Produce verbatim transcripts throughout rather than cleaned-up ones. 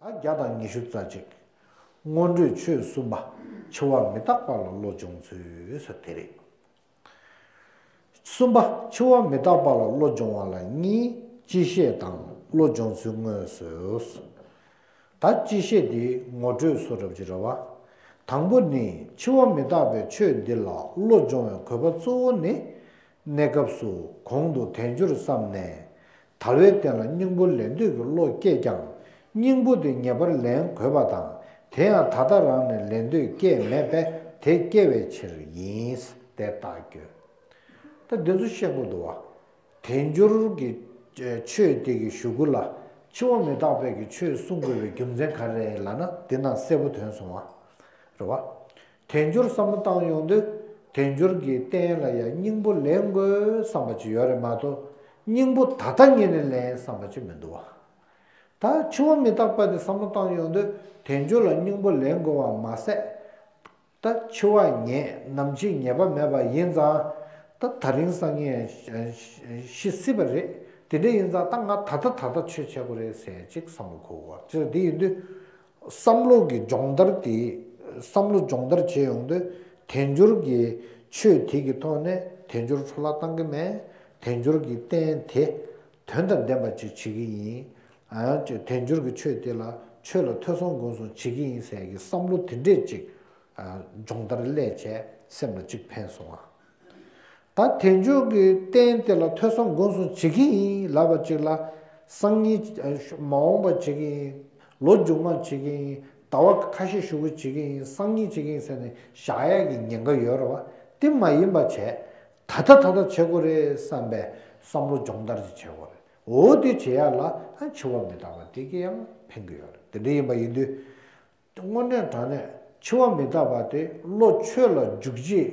ད་བརྒྱ་དང་ཉི་ཤུ་རྩ་གཅིག་སྔོན་འགྲོའི་ཆོས་གསུམ་པ། འཆི་བ་མི་རྟག་པ་ལ་བློ་སྦྱོང་ཚུལ་ཟེར་དེ་རེད། གསུམ་པ། འཆི་བ་མི་རྟག་པ་ལ་བློ་སྦྱོང་བ་ལ་གཉིས། སྤྱི་བཤད་དང་བློ་སྦྱོང་ཚུལ་དངོས་སུ། ད་སྤྱི་བཤད་འདི་ངོ་སྤྲོད་སོགས་རབ་ཅིག་རེད་བ། དང་པོ་ནི། འཆི་བ་མི་རྟག་པའི་ཆོས་འདི་ལ་བློ་སྦྱོང་བའི་དགོས་པ་གཙོ་བོ་ནི། གནས་སྐབས་སུ་གོང་དུ་དལ་འབྱོར་བསམས་ནས། དལ་བའི་རྟེན་ལ་སྙིང་པོ་ལེན་འདོད་ཀྱི་བློ་སྐྱེས་ཀྱང་། སྙིང་པོ་དེ་ངེས་པར་ལེན་དགོས་པ་དང་། དེ་ཡང་ད་ལྟ་རང་ནས་ལེན་འདོད་སྐྱེས་མེད་པས་དེ་སྐྱེ་བའི་ཕྱིར་ཡིན། དེ་རྟགས་སྐྱོན། ད་འདི་ཚོ་ཤེས་དགོས་འདུག་བ། དལ་འབྱོར་གྱི་ཆོས་དེ་གི་གཞུག་གུ་ལ་འཆི་བ་མི་རྟག་པའི་གི་ཆོས་གསུང་དགོས་པའི་རྒྱུ་མཚན་ག་རེ་རེད་ལབ་ན། འདི་ན་གསལ་པོ་ཐོན་སོང་བ། རེད་བ། དལ་འབྱོར་བསམ་བློ་བཏང་ཡོང་དུས་དལ་འབྱོར་གྱི་རྟེན་ལ་ཡང་སྙིང་པོ་ལེན་དགོས་བསམ་པ་ཅིག་ཡོད་རེད་མ་གཏོགས། སྙིང་པོ་ད་ལྟ་ཉིད་ནས་ལེན་བསམ་པ་ཅིག་མི་འདུག་བ། ད་འཆི་བ་མི་རྟག་པ་དེ་བསམ་བློ་བཏང་ཡོང་དུས་དལ་འབྱོར་ལ་སྙིང་པོ་ལེན་དགོས་པ་མ་ཟད། ད་འཆི་བ་ངེས། ནམ་འཆི་ངེས་པ་མེད་པ་ཡིན་ཙང་། ད་ད་རིང་སང་ཉིན་ཤི་སྲིད་པ་རེད། དེ་འདྲ་ཡིན་ཙང་ད་ང་ད་ལྟ་ད་ལྟ་ཆོས་བྱེད་དགོས་རེད་ཟེར་ཅིག་བསམ་བློ་འཁོར་དགོས་པ་ཅིག་དེ་ཡིན་དུས། བསམ་བློ་གི་སྦྱོང་བརྡར་དེ། བསམ་བློ་སྦྱོང་བརྡར་བྱེད་ཡོང་དུས་དལ་འབྱོར་གྱི་ཆོས་དེ་གི་ཐོག་ནས་དལ་འབྱོར་འཕྲོ་བརླག་བཏང་གི་མེད། དལ་འབྱོར་གྱི་རྟེན་དེ་དོན་དང་ལྡན་པ་ཅིག་བྱེད་ཀྱི་ཡིན། ཨ་ཅེ་དལ་འབྱོར་གྱི་ཆོས་དེ་ལ་ཆོས་ལ་ཐོས་བསམ་སྒོམ་གསུམ་བྱེད་ཀྱི་ཡིན་ཟེར་གྱི་བསམ་བློ་དེ་འདྲས་ཅིག་ཨ་སྦྱོང་བརྡར་སླེབས་བྱས་སེམས་ལ་ཅིག་ཕན་སོང་ང་། ད་དལ་འབྱོར་གྱི་རྟེན་དེ་ལ་ཐོས་བསམ་སྒོམ་གསུམ་བྱེད་ཀྱི་ཡིན་ལབ་པ་ཅིག་ལ། སང་ཉིན་ཨ་མ་འོངས་པ་བྱེད་ཀྱི་ཡིན། ལོ་མཇུག་མ་བྱེད་ཀྱི་ཡིན། ཟླ་བ་ཁ་ཤས་ཤུགས་པོ་བྱེད་ཀྱི་ཡིན། སང་ཉིན་བྱེད་ཀྱི་ཡིན་ཟེར་ནས་བཞག་ཡག་གི་ཉེན་ཁ་ཡོད་རེད་བ། དེ་མ་ཡིན་པ་བྱས། ད་ལྟ་ད་ལྟ་བྱེད་དགོས་རེད་བསམ་པའི་བསམ་བློ་སྦྱོང་བརྡར་ཅིག་བྱེད་དགོས་རེད། འོ་དེ་བྱེད་ཡག་ལ་ཨ་འཆི་བ་མི་རྟག་པ་དེ་གི་ཡང་ཕན་གི་ཡོད་རེད། དེ་འདྲ་ཡིན་པ་ཡིན་དུས། དངོས་གནས་དྲང་གནས་འཆི་བ་མི་རྟག་པ་དེ་བློ་ཆོས་ལ་འཇུག་བྱེད་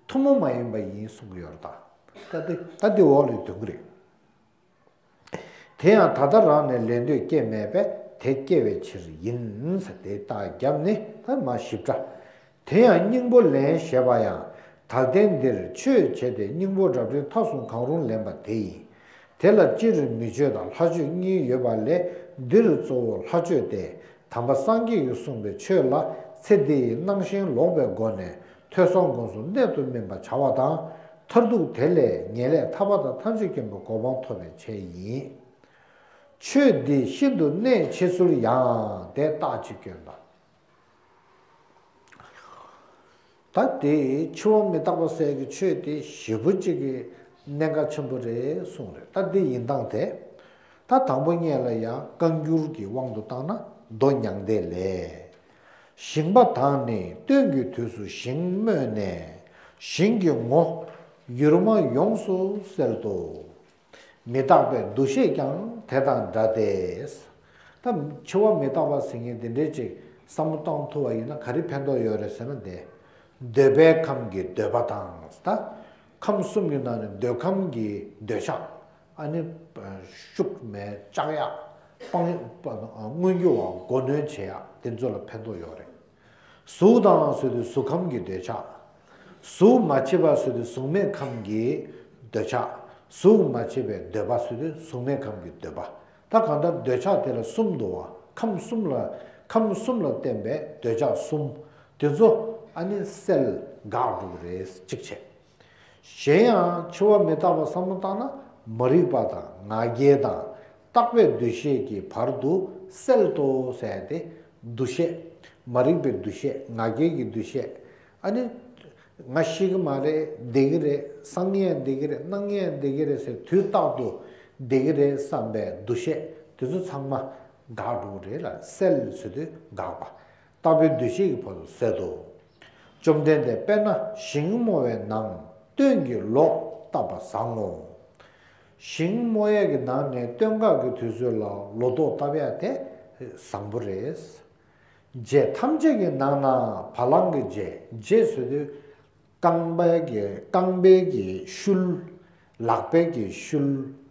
ཐུན་མོང་མ་ཡིན་པ་ཡིན་གསུང་གི་ཡོད་རེད་ད། ད་དེ་ད་དེ་འོག་ལ་འདོན་གི་རེད། དེ་ཡང་ད་ལྟ་རང་ནས་ལེན་འདོད་སྐྱེས་མེད་པས་དེ་སྐྱེ་བའི་ཕྱིར་ཡིན་ཟེར་དེ་རྟགས་བརྒྱབ་ནས་ད་མ་ཞིབ་ཕྲ། དེ་ཡང་སྙིང་པོ་ལེན་ཞེས་པ་ཡང་དལ་རྟེན་འདིར་ཆོས་བྱས་ཏེ་སྙིང་པོ་འདྲ་འདྲའི་མཐའ་གསུམ་གང་རུང་ལེན་པ་དེ་ཡིན། དེ་ལ་སྤྱིར་མི་ཆོས་དང་ལྷ་ཆོས་གཉིས་ཡོད་པ་ལས་འདིར་གཙོ་བོ་ལྷ་ཆོས་ཏེ། དམ་པ་སངས་རྒྱས་ཀྱིས་གསུངས་པའི་ཆོས་ལ་ཚེ་འདི་ཡི་སྣང་ཞེན་ལོག་པའི་སྒོ་ནས་ཐོས་བསམ་སྒོམ་གསུམ་གནད་དུ་སྨིན་པར་བྱ་བ་དང་། མཐར་ཐུག་དེ་ལས་ངེས་ལེགས་ཐར་པ་དང་ཐམས་ཅད་མཁྱེན་པའི་གོ་འཕང་ཐོབ་པའི་ཆེད་ཡིན། ཆོས་འདི་ཤིན་ཏུ་གནད་ཆེ་ཚུལ་ཡང་དེ་རྟགས་ཀྱིས་སྐྱོན་དང་། ད་དེ་འཆི་བ་མི་རྟག་པ་ཟེར་གྱི་ཆོས་དེ་ཞེ་པོ་ཅིག་གི་གནད་འགག་ཆེན་པོ་རེད་གསུངས་རེད། ད་འདི་ཡིན་སྟངས་དེ། ད་དང་པོ་ཉིད་ལ་ཡང་བཀའ་འགྱུར་གྱི་དབང་དུ་བཏང་ན་མདོ་མྱང་འདས་ལས། ཞིང་པ་དག་ནི་སྟོན་གྱི་དུས་སུ་ཞིང་རྨོས་ནས། ཞིང་གི་ངོ་ཡུར་མ་ཡོངས་སུ་བསལ་ཏོ། མི་རྟག་པའི་འདུ་ཤེས་ཀྱང་དེ་དང་འདྲ་སྟེ། ད་འཆི་བ་མི་རྟག་པ་ཟེར་མཁན་དེ་འདྲའི་ཅིག་བསམ་བློ་བཏང་ཐུབ་པ་ཡིན་ན་ག་རེ་ཕན་ཐོགས་ཡོད་རེད་ཟེར་ན། དེ་འདོད་པའི་ཁམས་ཀྱི་འདོད་པ་དང་། ད་ཁམས་གསུམ་གྱི་ནང་ནས་འདོད་ཁམས་ཀྱི་འདོད་ཆགས། ཨ་ནི་ཤུགས་མེད་ལྕགས་ཡག་སྤང་མངོན་གྱུར་བ་མགོ་གནོན་བྱེད་ཡག་དེ་ཚོ་ལ་ཕན་ཐོགས་ཡོད་རེད། གཟུགས་དང་ཟེར་དུས་གཟུགས་ཁམས་ཀྱི་འདོད་ཆགས། གཟུགས་མ་མཆིས་པ་ཟེར་དུས་གཟུགས་མེད་ཁམས་ཀྱི་འདོད་ཆགས། གཟུགས་མ་མཆིས་པའི་འདོད་པ་ཟེར་དུས་གཟུགས་མེད་ཁམས་ཀྱི་འདོད་པ། ད་གང་ལྟར་འདོད་ཆགས་དེ་ལ་གསུམ་འདུག་བ། ཁམས་གསུམ་ལ་ཁམས་གསུམ་ལ་བརྟེན་པའི་འདོད་ཆགས་གསུམ་དེ་ཚོ་ཨ་ནི་སེལ་འགག་འགྲོ་གི་རེད། གཅིག་བྱས། གཞན་ཡང་འཆི་བ་མི་རྟག་པ་བསམ་བློ་བཏང་ན་མ་རིག་པ་དང་ང་རྒྱལ་དང་རྟག་པའི་འདུ་ཤེས་ཀྱི་བར་དུ་བསལ་ཏོ་ཟེར་ཏེ། འདུ་ཤེས། མ་རིག་པའི་འདུ་ཤེས། ང་རྒྱལ་གྱི་འདུ་ཤེས། ཨ་ནི། ང་ཤི་གི་མ་རེད། བསྡད་ཀྱི་རེད། སང་ཉིན་ཡང་བསྡད་ཀྱི་རེད། གནངས་ཉིན་ཡང་བསྡད་ཀྱི་རེད་ཟེར་དུས་རྟག་ཏུ་བསྡད་ཀྱི་རེད་བསམ་པའི་འདུ་ཤེས་དེ་ཚོ་ཚང་མ་འགག་འགྲོ་གི་རེད་ལ། བསལ་ཟེར་དུས་འགག་པ། རྟག་པའི་འདུ་ཤེས་ཀྱི་བར་དུ་བསལ་ཏོ། བཅོམ་ལྡན་འདས་དཔེར་ན་ཞིང་རྨོ་བའི་ནང་སྟོན་གྱི་ལོག་བཏབ་པ་བཟང་ངོ་། ཞིང་རྨོ་ཡས་ཀྱི་ནང་ནས་སྟོན་ཀ་གི་དུས་ཚོད་ལ་ལོ་ཏོག་བཏབ་ཡ་དེ་བཟང་པོ་རེད། རྗེ་ཐམས་ཅད་ཀྱི་ནང་ན་བ་ལང་གི་རྗེ། རྗེ་ཟེར་དུས་རྐང་པའི་གི་རྐང་པའི་གི་ཤུལ། ལག་པའི་གི་ཤུལ།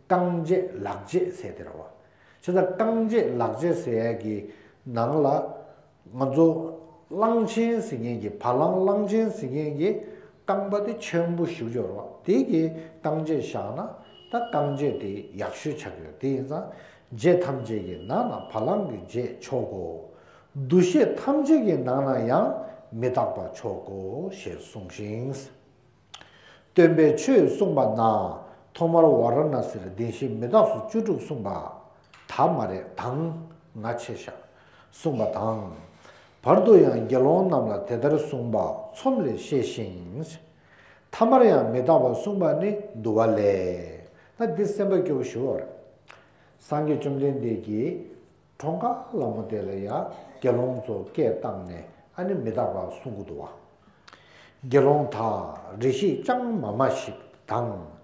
རྐང་རྗེས་ལག་རྗེས་ཟེར་དེ་རེད་བ། བྱས་ཙང་རྐང་རྗེས་ལག་རྗེས་ཟེར་ཡ་གི་ནང་ལ་ང་ཚོ་གླང་ཆེན་ཟེར་མཁན་གྱི་བ་ལང་གླང་ཆེན་ཟེར་མཁན་གྱི་རྐང་པ་དེ་ཆེན་པོ་ཞིག་ཡོད་རེད་བ། དེ་གི་རྐང་རྗེས་བཞག་ན་ད་རྐང་རྗེས་དེ་ཡག་ཤོས་ཆགས་ཀྱི་ཡོད། དེ་ཡིན་ཙང་ རྗེ་ཐམས་ཅད་ཀྱི་ནང་ན་བ་ལང་གི་རྗེས་ཆོག་གོ། འདུ་ཤེས་ཐམས་ཅད་ཀྱི་ནང་ན་ཡང་མི་རྟག་པ་ཆོག་གོ་ཞེས་གསུངས་ཤིང་། སྟོན་པས་ཆོས་གསུངས་པ་ན། ཐོག་མར་ཝཱ་ར་ཎ་སིར་བདེན་བཞི་མི་རྟག་སོགས་བཅུ་དྲུག་གསུངས་པ་ད་མ་རེད་དང་། ང་ཆེ་ཤག་གསུངས་པ་དང་། བར་དུ་ཡང་དགེ་སློང་རྣམས་ལ་དེ་ལྟར་གསུངས་པ་ཚོམས་ལས་ཤེས་ཤིང་། ཐ་མར་ཡང་མི་རྟག་པ་གསུངས་པ་ནི་འདུལ་བ་ལས། ད་འདི་སེམས་པ་སྐྱོ་བོ་ཞུ་བར། སངས་རྒྱས་བཅོམ་ལྡན་འདས་ཀྱིས། གྲོངས་ཁ་ལ་མོ་དེ་ལ་ཡང་དགེ་སློང་ཚོ་སྐད་བཏང་ནས་ཨ་ནི་མི་རྟག་པ་གསུང་གི་འདུག་བ། དགེ་སློང་དག་རེ་ཞིག་ཅང་མ་སྨྲ་ཞིག་དང་།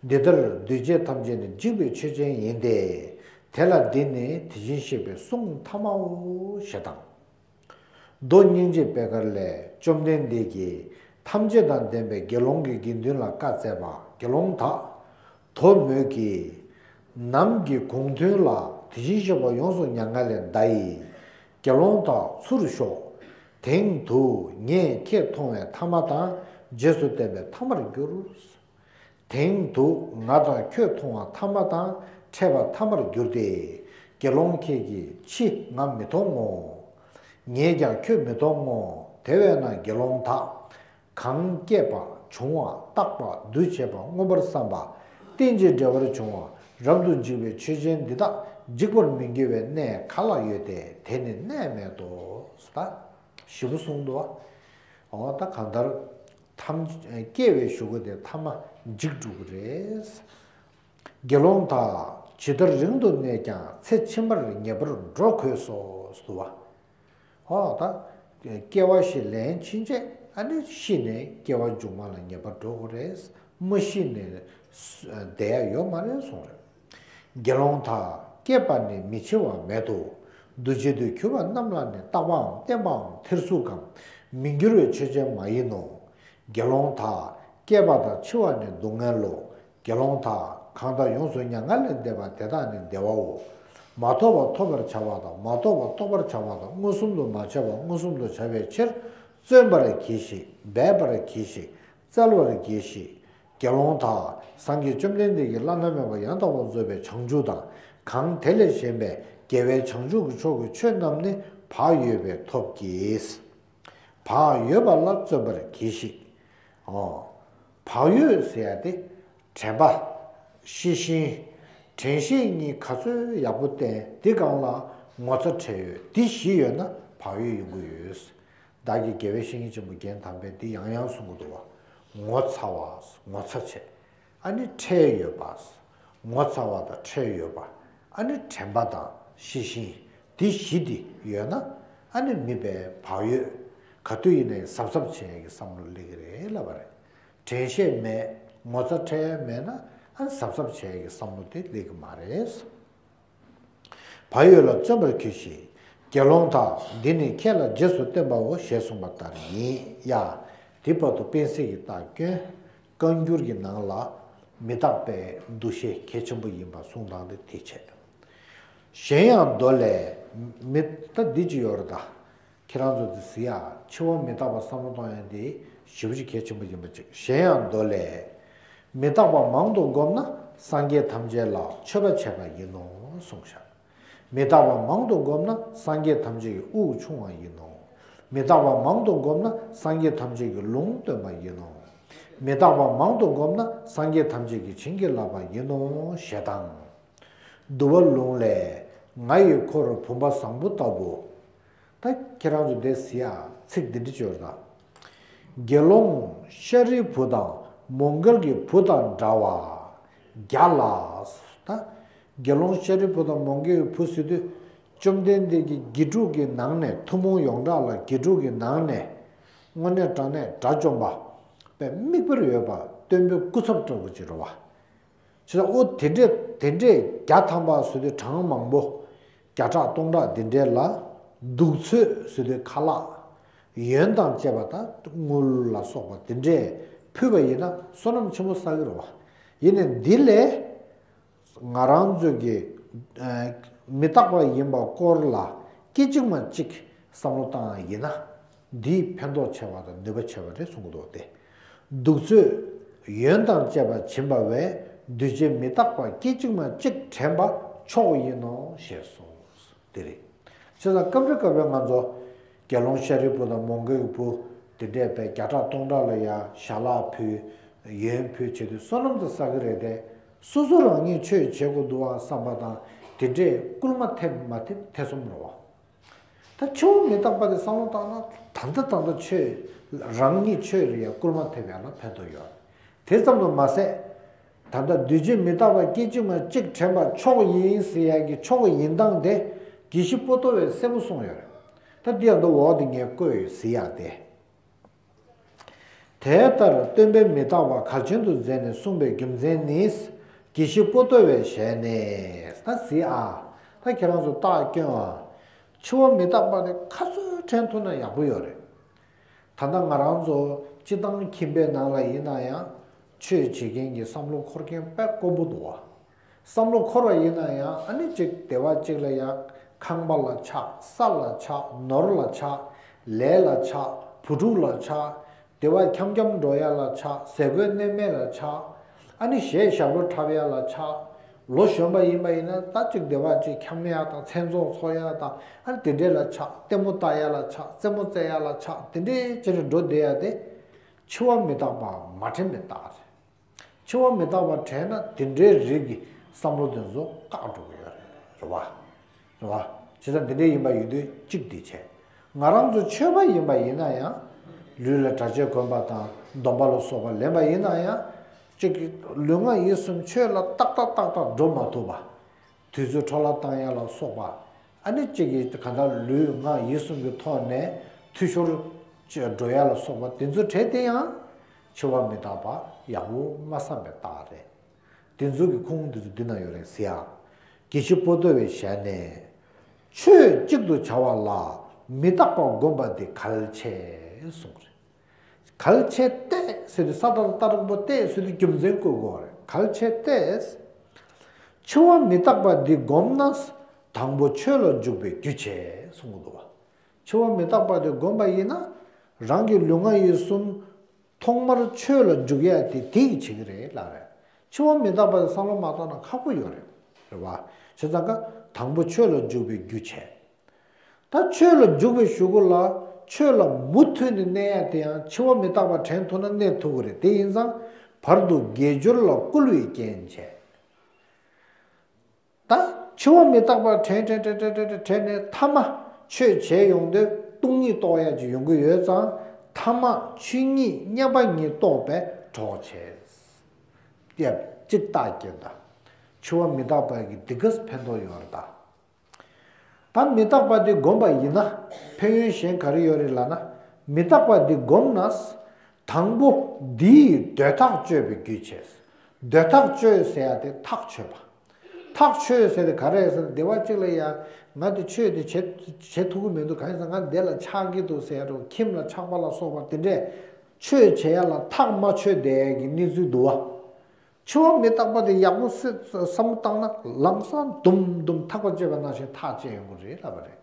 འདི་ལྟར་འདུས་བྱས་ཐམས་ཅད་ནི་འཇིག་པའི་ཆོས་ཅན་ཡིན་ཏེ། དེ་ལ་འདི་ནི་དེ་བཞིན་གཤེགས་པའི་གསུང་ཐ་མའོ་ཞེས་དང་། མདོ་སྙིང་རྗེ་པད་དཀར་ལས། བཅོམ་ལྡན་འདས་ཀྱིས་ཐམས་ཅད་དང་ལྡན་པའི་དགེ་སློང་གི་དགེ་འདུན་ལ་བཀའ་སྩལ་པ། དགེ་སློང་དག་དོ་མོད་ཀྱི། ནམ་གྱི་གུང་ཐུན་ལ་དེ་བཞིན་གཤེགས་པ་ཡོངས་སུ་མྱ་ངན་ལས་འདའ་ཡི། དགེ་སློང་དག་ཚུར་ཤོག་དེང་དུ་ངས་ཁྱེད་མཐོང་བའི་ཐ་མ་དང་རྗེས་སུ་བསྟན་པའི་ཐ་མར་འགྱུར། དེང་དུ་ང་དང་ཁྱོད་མཐོང་བ་ཐ་མ་དང་འཕྲད་པ་ཐ་མར་འགྱུར་ཏེ། དགེ་སློང་ཁྱེད་ཀྱིས་ཕྱིས་ང་མི་མཐོང་ངོ་། ངས་ཀྱང་ཁྱོད་མི་མཐོང་ངོ་། དེ་བས་ན་དགེ་སློང་དག་གང་སྐྱེས་པ་བྱུང་བ་རྟག་པ་འདུ་བྱེད་པ་མངོན་པར་བསམ་པ་རྟེན་ཅིང་འབྲེལ་བར་འབྱུང་བ་རབ་ཏུ་འཇིག་པའི་ཆོས་ཅན་འདི་དག་འཇིག་པར་མི་འགྱུར་བའི་གནས་ག་ལ་ཡོད་དེ། དེ་ནི་གནས་མེད་དོ། ད་ཞིབ་པོ་གསུངས་འདུག་བ། འོ་ད་གང་ལྟར་ཐམས་སྐྱེ་བའི་གཞུག་གུ་དེ་ཐ་མ་འཇིག་འགྲོ་གི་རེད། དགེ་སློང་དག་ཇི་ལྟར་རིང་དུ་གནས་ཀྱང་ཚེ་ཕྱི་མར་ངེས་པར་འགྲོ་དགོས་སོ་ཟེར་བ། ཨོ་ད། སྐྱེ་བ་ཞིག་ལེན་ཕྱིན་ཆད་ཨ་ནི་ཤི་ནས་སྐྱེ་བ་མཇུག་མ་ལ་ངེས་པར་འགྲོ་དགོས་རེད། མ་ཤི་ནས་བསྡད་ཡ་ཡོད་མ་རེད་གསུངས་རེད། དགེ་སློང་དག་སྐྱེས་པ་ནི་མི་འཆི་བ་མེད་དོ། འདུ་བྱེད་དུ་གྱུར་པ་རྣམས་ལ་ནི་རྟག་པའམ་བརྟན་པའམ་ཐེར་ཟུག་གམ་མི་འགྱུར་བའི་ཆོས་ཅན་མ་ཡིན་ནོ། དགེ་སློང་དག་སྐྱེས་པ་དང་འཆི་བ་ནི་སྡུག་བསྔལ་ལོ། དགེ་སློང་དག་གང་དག་ཡོངས་སུ་མྱ་ངན་ལས་འདས་པ་དེ་དག་ནི་བདེ་བའོ། མ་ཐོབ་པ་ཐོབ་པར་བྱ་བ་དང་མ་རྟོགས་པ་རྟོགས་པར་བྱ་བ་དང་མངོན་སུམ་དུ་མ་བྱས་པ་མངོན་སུམ་དུ་བྱ་བའི་ཕྱིར། བརྩོན་པར་གྱིས་ཤིག་འབད་པར་གྱིས་ཤིག་བཙལ་བར་གྱིས་ཤིག་དགེ་སློང་དག་སངས་རྒྱས་བཅོམ་ལྡན་འདས་ཀྱིས་བླ་ན་མེད་པ་ཡང་དག་པར་རྫོགས་པའི་བྱང་ཆུབ་དང་། གང་དེ་ལས་གཞན་པའི་དགེ་བའི་བྱང་ཆུབ་ཀྱི་ཕྱོགས་ཀྱི་ཆོས་རྣམས་ནི་བག་ཡོད་པས་ཐོབ་ཀྱིས། བག་ཡོད་པ་ལ་བརྩོན་པར་གྱིས་ཤིག་ཨོ། བག་ཡོད་ཟེར་ཡ་དེ། དྲན་པ། ཤེས་བཞིན། དྲན་ཤེས་གཉིས་ག་ཚོད་ཡག་པོ་བསྟེན་དེ་སྒང་ལ་ངོ་ཚ་ཁྲེལ་ཡོད་དེ་བཞི་ཡོད་ན་བག་ཡོད་ཡོང་གི་ཡོད། བདག་གིས་དགེ་བའི་བཤེས་གཉེན་ཆེན་པོ་རྒན་དམ་པས་འདི་ཡང་ཡང་གསུང་གི་འདུག་བ། ངོ་ཚ་བ། ངོ་ཚ་བྱེད། ཨ་ནི་ཁྲེལ་ཡོད་པ། ངོ་ཚ་བ་དང་ཁྲེལ་ཡོད་པ། ཨ་ནི་དྲན་པ་དང་ཤེས་བཞིན། འདི་བཞི་འདི་ཡོད་ན། ཨ་ནི་མི་དཔེ་བག་ཡོད། ག་དུས་ཡིན་ནའི་གཟབ་གཟབ་བྱེད་ཡ་གི་བསམ་བློ་སླེབས་ཀྱི་རེད་ལབ་པ་རེད། དྲན་ཤེས་མེད། ངོ་ཚ་ཁྲེལ་ཡ་མེད་ན། ཨ་ནི་གཟབ་གཟབ་བྱེད་ཡ་གི་བསམ་བློ་དེ་སླེབས་ཀྱི་མ་རེད། བག་ཡོད་ལ་བརྩོན་པར་གྱིས་ཤིག་དགེ་སློང་དག་འདི་ནི་ཁྱེད་ལ་རྗེས་སུ་བསྟན་པའོ་ཞེས་གསུངས་པ་ལྟར་ཡིན་ཡ། དེ་བར་དུ་སྤེན་སྲེག་གི་རྟགས་སྐྱོན། བཀའ་འགྱུར་གྱི་ནང་ལ་མི་རྟག་པའི་འདུ་ཤེས་གལ་ཆེན་པོ་ཡིན་པ་གསུང་སྟངས་དེ་དེ་བྱས། གཞན་ཡང་མདོ་ལས། མི་ད་འདི་ཅི་ཡོད་རེད་ད། ཁྱེད་རང་ཚོ་འདི་ཟེར་ཡ་འཆི་བ་མི་རྟག་པ་བསམ་བློ་གཏོང་ཡ་འདི་ཞེ་པོ་ཅིག་གལ་ཆེན་པོ་ཡིན་པ་ཅིག་གཞན་ཡང་མདོ་ལས། མི་རྟག་པ་མང་དུ་བསྒོམས་ན་སངས་རྒྱས་ཐམས་ཅད་ལ་མཆོད་པ་བྱས་པ་ཡིན་ནོ་གསུངས་ཤག་མི་རྟག་པ་མང་དུ་བསྒོམས་ན་སངས་རྒྱས་ཐམས་ཅད་ཀྱི་དབུགས་ཕྱུང་བ་ཡིན་ནོ། མི་རྟག་པ་མང་དུ་བསྒོམས་ན་སངས་རྒྱས་ཐམས་ཅད་ཀྱི་ལུང་སྟོན་པ་ཡིན་ནོ། མི་རྟག་པ་མང་དུ་བསྒོམས་ན་སངས་རྒྱས་ཐམས་ཅད་ཀྱིས་བྱིན་གྱིས་བརླབས་པ་ཡིན་ནོ་ཞེས་དང་། འདུལ་བ་ལུང་ལས། ང་ཡི་འཁོར་བུམ་པ་བཟང་པོ་ལྟ་བུ། ད་ཁྱེད་རང་ཚོ་འདི་ཟེར་ཡ་ཚིག་འདི་འདྲ་ཅིག་ཡོད་རེད་ད། དགེ་སློང་ཤཱ་རིའི་བུ་དང་མོའུ་འགལ་གྱི་བུ་དང་འདྲ་བ། རྒྱ་ལ། ད་དགེ་སློང་ཤཱ་རིའི་བུ་དང་མོའུ་འགལ་གྱི་བུ་ཟེར་དུས། བཅོམ་ལྡན་འདས་ཀྱི་དགེ་ཕྲུག་གི་ནང་ནས་ཐུན་མོང་ཡོངས་གྲགས་ལ་དགེ་ཕྲུག་གི་ནང་ནས། དངོས་གནས་དྲང་གནས་དགྲ་བཅོམ་པ། དཔེ་མིག་དཔེར་ཡོད་པ་སྟོན་པའི་སྐུ་ཚབ་འདྲ་བོ་ཅིག་རེད་བ། བྱས་ཙང་ཨོ་དེ་འདྲས་དེ་འདྲས་བརྒྱ་ཐམ་པ་ཟེར་དུས་གྲངས་མང་པོ། བརྒྱ་ཕྲག་སྟོང་ཕྲག་འདི་འདྲས་ལ། གདུགས་ཚོད་ཟེར་དུས་ཁ་ལག་ཡོན་དང་བཅས་པ་དང་དངུལ་ལ་སོགས་པ་དེ་འདྲས་ཕུལ་བ་ཡིན་ན་བསོད་ནམས་ཆེན་པོ་བསགས་ཀྱི་རེད་བ། ཡིན་ནའི་འདི་ལས། ང་རང་ཚོ་གི་ཨ་མི་རྟག་པ་ཡིན་པ་སྐོར་ལ་སྐད་ཅིག་མ་གཅིག་བསམ་བློ་བཏང་ཡ་ཡིན་ན། འདིས་ཕན་ཐོགས་ཆེ་བ་དང་ནུས་པ་ཆེ་བ་རེད་གསུང་གི་འདུག་སྟེ། གདུགས་ཚོད་ཡོན་དང་བཅས་པ་བྱིན་པ་བས་འདུས་བྱས་མི་རྟག་པ་སྐད་ཅིག་མ་གཅིག་དྲན་པ་ མཆོག་ཡིན་ནོ་ཞེས་གསུངས། དེ་རེད། བྱས་ཙང་སྐབས་རེ་སྐབས་རེ་ང་ཚོ་དགེ་སློང་ཤཱ་རིའི་བུ་དང་མོའུ་འགལ་གྱི་བུ་དེ་འདྲས་པའི་བརྒྱ་ཕྲག་སྟོང་ཕྲག་ལ་ཡ་ཞལ་ལག་ཕུལ། ཡོན་ཕུལ་བྱེད་དུས་བསོད་ནམས་དེ་བསགས་ཀྱི་རེད་དེ། སོ་སོ་རང་ཉིད་ཆོས་བྱེད་དགོས་འདུག་བ་བསམ་པ་དང་དེ་འདྲས་སྐུལ་མ་ཐེབས་མ་ཐེབས་ཐེ་ཚོམ་རེད་བ། ད་འཆི་བ་མི་རྟག་པ་དེ་བསམ་བློ་བཏང་ན་ད་ལྟ་ད་ལྟ་ཆོས་རང་ཉིད་ཆོས་རེད་ཡ་སྐུལ་མ་ཐེབས་ཡ་ལ་ཕན་ཐོགས་ཡོད། དེ་ཙམ་དུ་མ་ཟད། ད་ལྟ་འདུས་བྱས་མི་རྟག་པ་སྐད་ཅིག་མ་གཅིག་དྲན་པ་མཆོག་ཡིན་ཟེར་ཡ་གི་མཆོག་ཡིན་སྟངས་དེ་དགེ་བཤེས་པོ་ཏོ་བས་གསལ་པོ་གསུངས་ཡོད་རེད། ད་འདི་ཡང་འདི་འོག་ཏུ་ངས་བཀོད་ཡོད་ཟེར་ཡ་དེ། དེ་ལྟར་སྟོན་པས་མི་རྟག་པ་གལ་ཆེན་དུ་མཛད་ནས་གསུངས་པའི་རྒྱུ་མཚན་ནི། དགེ་བཤེས་པོ་ཏོ་བའི་ཞལ་ནས་ད་གཟིགས་ཨ། ད་ཁྱེད་རང་ཚོ་རྟགས་སྐྱོན་ཨ། འཆི་བ་མི་རྟག་པ་དེ་ག་ཚོད་དྲན་ཐུབ་ན་ཡག་པོ་ཡོད་རེད། ད་ལྟ་ང་རང་ཚོ་སྤྱི་བཏང་ཁྱིམ་པའི་ནང་ལ་ཡིན་ན་ཡང་ཆོས་བྱེད་མཁན་གྱི་བསམ་བློ་འཁོར་མཁན་དཔེ་དཀོན་པོ་འདུག་བ། བསམ་བློ་འཁོར་བ་ཡིན་ན་ཡང་ཨ་ནི་གཅིག་སྡེ་བ་གཅིག་ལ་ཡང་ཁང་པ་ལ་ཆགས། ས་ལ་ཆགས། ནོར་ལ་ཆགས། ལས་ལ་ཆགས། བུ་ཕྲུག་ལ་ཆགས། སྡེ་བ་འཁྱམ་འཁྱམ་འགྲོ་ཡ་ལ་ཆགས། ཟས་གོས་གནས་མེད་ལ་ཆགས། ཨ་ནི་གཞས་ཞབས་བྲོ་འཁྲབ་ཡ་ལ་ཆགས། ལོ་གཞོན་པ་ཡིན་པ་ཡིན་ན་ད་གཅིག་སྡེ་བ་གཅིག་འཁྱམ་ཡ་དང་མཚན་ཚོགས་འཚོགས་ཡ་དང་ཨ་ནི་དེ་འདྲས་ལ་ཆགས། ལྟད་མོ་ལྟ་ཡ་ལ་ཆགས། རྩེད་མོ་རྩེ་ཡ་ལ་ཆགས། དེ་འདྲས་བྱས་ནས་འགྲོ་བསྡད་ཡ་དེ་འཆི་བ་མི་རྟག་པ་མ་དྲན་པའི་རྟགས་རེད། འཆི་བ་མི་རྟག་པ་དྲན་ན་དེ་འདྲའི་རིགས་ཀྱི་བསམ་བློ་དེ་ཚོ་བཀག་འགྲོ་གི་ཡོད་རེད། རེད་བ། རེད་བ། བྱས་ཙང་དེ་འདྲ་ཡིན་པ་ཡིན་དུས་གཅིག་འདི་བྱས། ང་རང་ཚོ་ཆོས་པ་ཡིན་པ་ཡིན་ན་ཡང་། ལུས་ལ་གྲྭ་ཆས་གོན་པ་དང་སྡོམ་པ་ལ་སོགས་པ་ལེན་པ་ཡིན་ན་ཡང་། གཅིག་གི་ལུས་ངག་ཡིད་གསུམ་ཆོས་ལ་ཏག་ཏག་ཏག་ཏག་འགྲོ་མ་ཐུབ་པ། དུས་ཚོད་འཕྲོ་བརླག་བཏང་ཡ་ལ་སོགས་པ། ཨ་ནི་གཅིག་གིས་གང་ལྟར་ལུས་ངག་ཡིད་གསུམ་གྱི་ཐོག་ནས་འཐུས་ཤོར་འགྲོ་ཡ་ལ་སོགས་པ་དེ་ཚོ་གྲས་དེ་ཡང་འཆི་བ་མི་རྟག་པ་ཡག་པོ་མ་བསམ་པའི་རྟགས་རེད། དེ་ཚོ་གི་ཁུངས་དེ་ཚོ་འདི་ན་ཡོད་རེད་ཟེར་ཡ། དགེ་བཤེས་པོ་ཏོ་བའི་ཞལ་ནས། ཆོས་གཅིག་ཏུ་བྱ་བ་ལ་མི་རྟག་པ་བསྒོམ་པ་འདི་གལ་ཆེ་གསུངས་རེད། གལ་ཆེ་སྟེ་ཟེར་དུས་ས་ཏ་ཏ་རོང་པོ་སྟེ་ཟེར་དུས་རྒྱུ་མཚན་བཀོད་དགོས་པ་རེད། གལ་ཆེ་སྟེ། འཆི་བ་མི་རྟག་པ་འདི་བསྒོམས་ན། དང་པོ་ཆོས་ལ་འཇུག་པའི་རྒྱུ་བྱེད་གསུངས་འདུག་བ། འཆི་བ་མི་རྟག་པ་འདི་བསྒོམས་པ་ཡིན་ན། རང་གི་ལུས་ངག་ཡིད་གསུམ་ཐོག་མར་ཆོས་ལ་འཇུག་ཡ་དེ་དེ་ཡིས་བྱེད་ཀྱི་རེད་ལབ་རེད། འཆི་བ་མི་རྟག་པ་དེ་བསམ་བློ་མ་བཏང་ན་ཁག་པོ་ཡོད་རེད། རེད་བ། བྱས་ཙང་ཀ་དང་པོ་ཆོས་ལ་འཇུག་པའི་རྒྱུ་བྱེད། ད་ཆོས་ལ་འཇུག་པའི་གཞུག་གུ་ལ་ཆོས་ལ་མུ་མཐུད་ནས་གནས་ཡ་དེ་ཡང་འཆི་བ་མི་རྟག་པ་དྲན་ཐུབ་ན་གནས་ཐུབ་ཀྱི་རེད། དེ་ཡིན་ཙང་བར་དུ་དགེ་སྦྱོར་ལ་བསྐུལ་བའི་རྐྱེན་བྱས། ད་འཆི་བ་མི་རྟག་པ་དྲན་དྲན་དྲན་དྲན་དྲན་དྲན་ནས་མཐའ་མ་ཆོས་བྱས་ཡོང་དུས་སྟོང་ཉིད་རྟོགས་ཡ་ཅིག་ཡོང་གི་ཡོད་ཙང་མཐའ་མ་ཆོས་ཉིད་མཉམ་པ་ཉིད་རྟོགས་པའི་གྲོགས་བྱས། ཡབ་གཅིག་རྟགས་བསྐྱེད་ད། འཆི་བ་མི་རྟག་པ་གི་འདི་གས་ཕན་ཐོགས་ཡོད་རེད་ད། ད་མི་རྟག་པ་འདི་བསྒོམས་པ་ཡིན་ན་ཕན་ཡོན་གཞན་ག་རེ་ཡོད་རེད་ལབ་ན། མི་རྟག་པ་འདི་བསྒོམས་ན། དང་པོ་འདི་ཡི་འདོད་ཐག་གཅོད་པའི་རྒྱུ་བྱས། འདོད་ཐག་གཅོད་ཟེར་ཡ་དེ་ཐག་ཆོད་པ། ཐག་ཆོད་ཟེར་དེ་ག་རེ་ཟེར་ན་སྡེ་བ་གཅིག་ལ་ཡ་ང་དེ་ཆོས་དེ་བྱེད་བྱེད་ཐུབ་ཀྱི་མི་འདུག་གང་ཡིན་ཟེར་ང་འདི་ལ་ཆགས་ཀྱི་འདུག་ཟེར་ཡ་འགྲོ་ཁྱིམ་ལ་ཆགས་པ་ལ་སོགས་པ་དེ་འདྲས་ཆོས་བྱེད་ཡ་ལ་ཐག་མ་ཆོད་བསྡད་ཡ་གི་གནས་ཚུལ་འདུག་བ། འཆི་བ་མི་རྟག་པ་དེ་ཡག་པོ་སེ་བསམ་བློ་བཏང་ན་ལམ་སང་དུམ་དུམ་ཐག་པ་བཅད་པ་ནང་བཞིན་ཐག་བཅད་ཡོང་གི་རེད་ལབ་པ་རེད།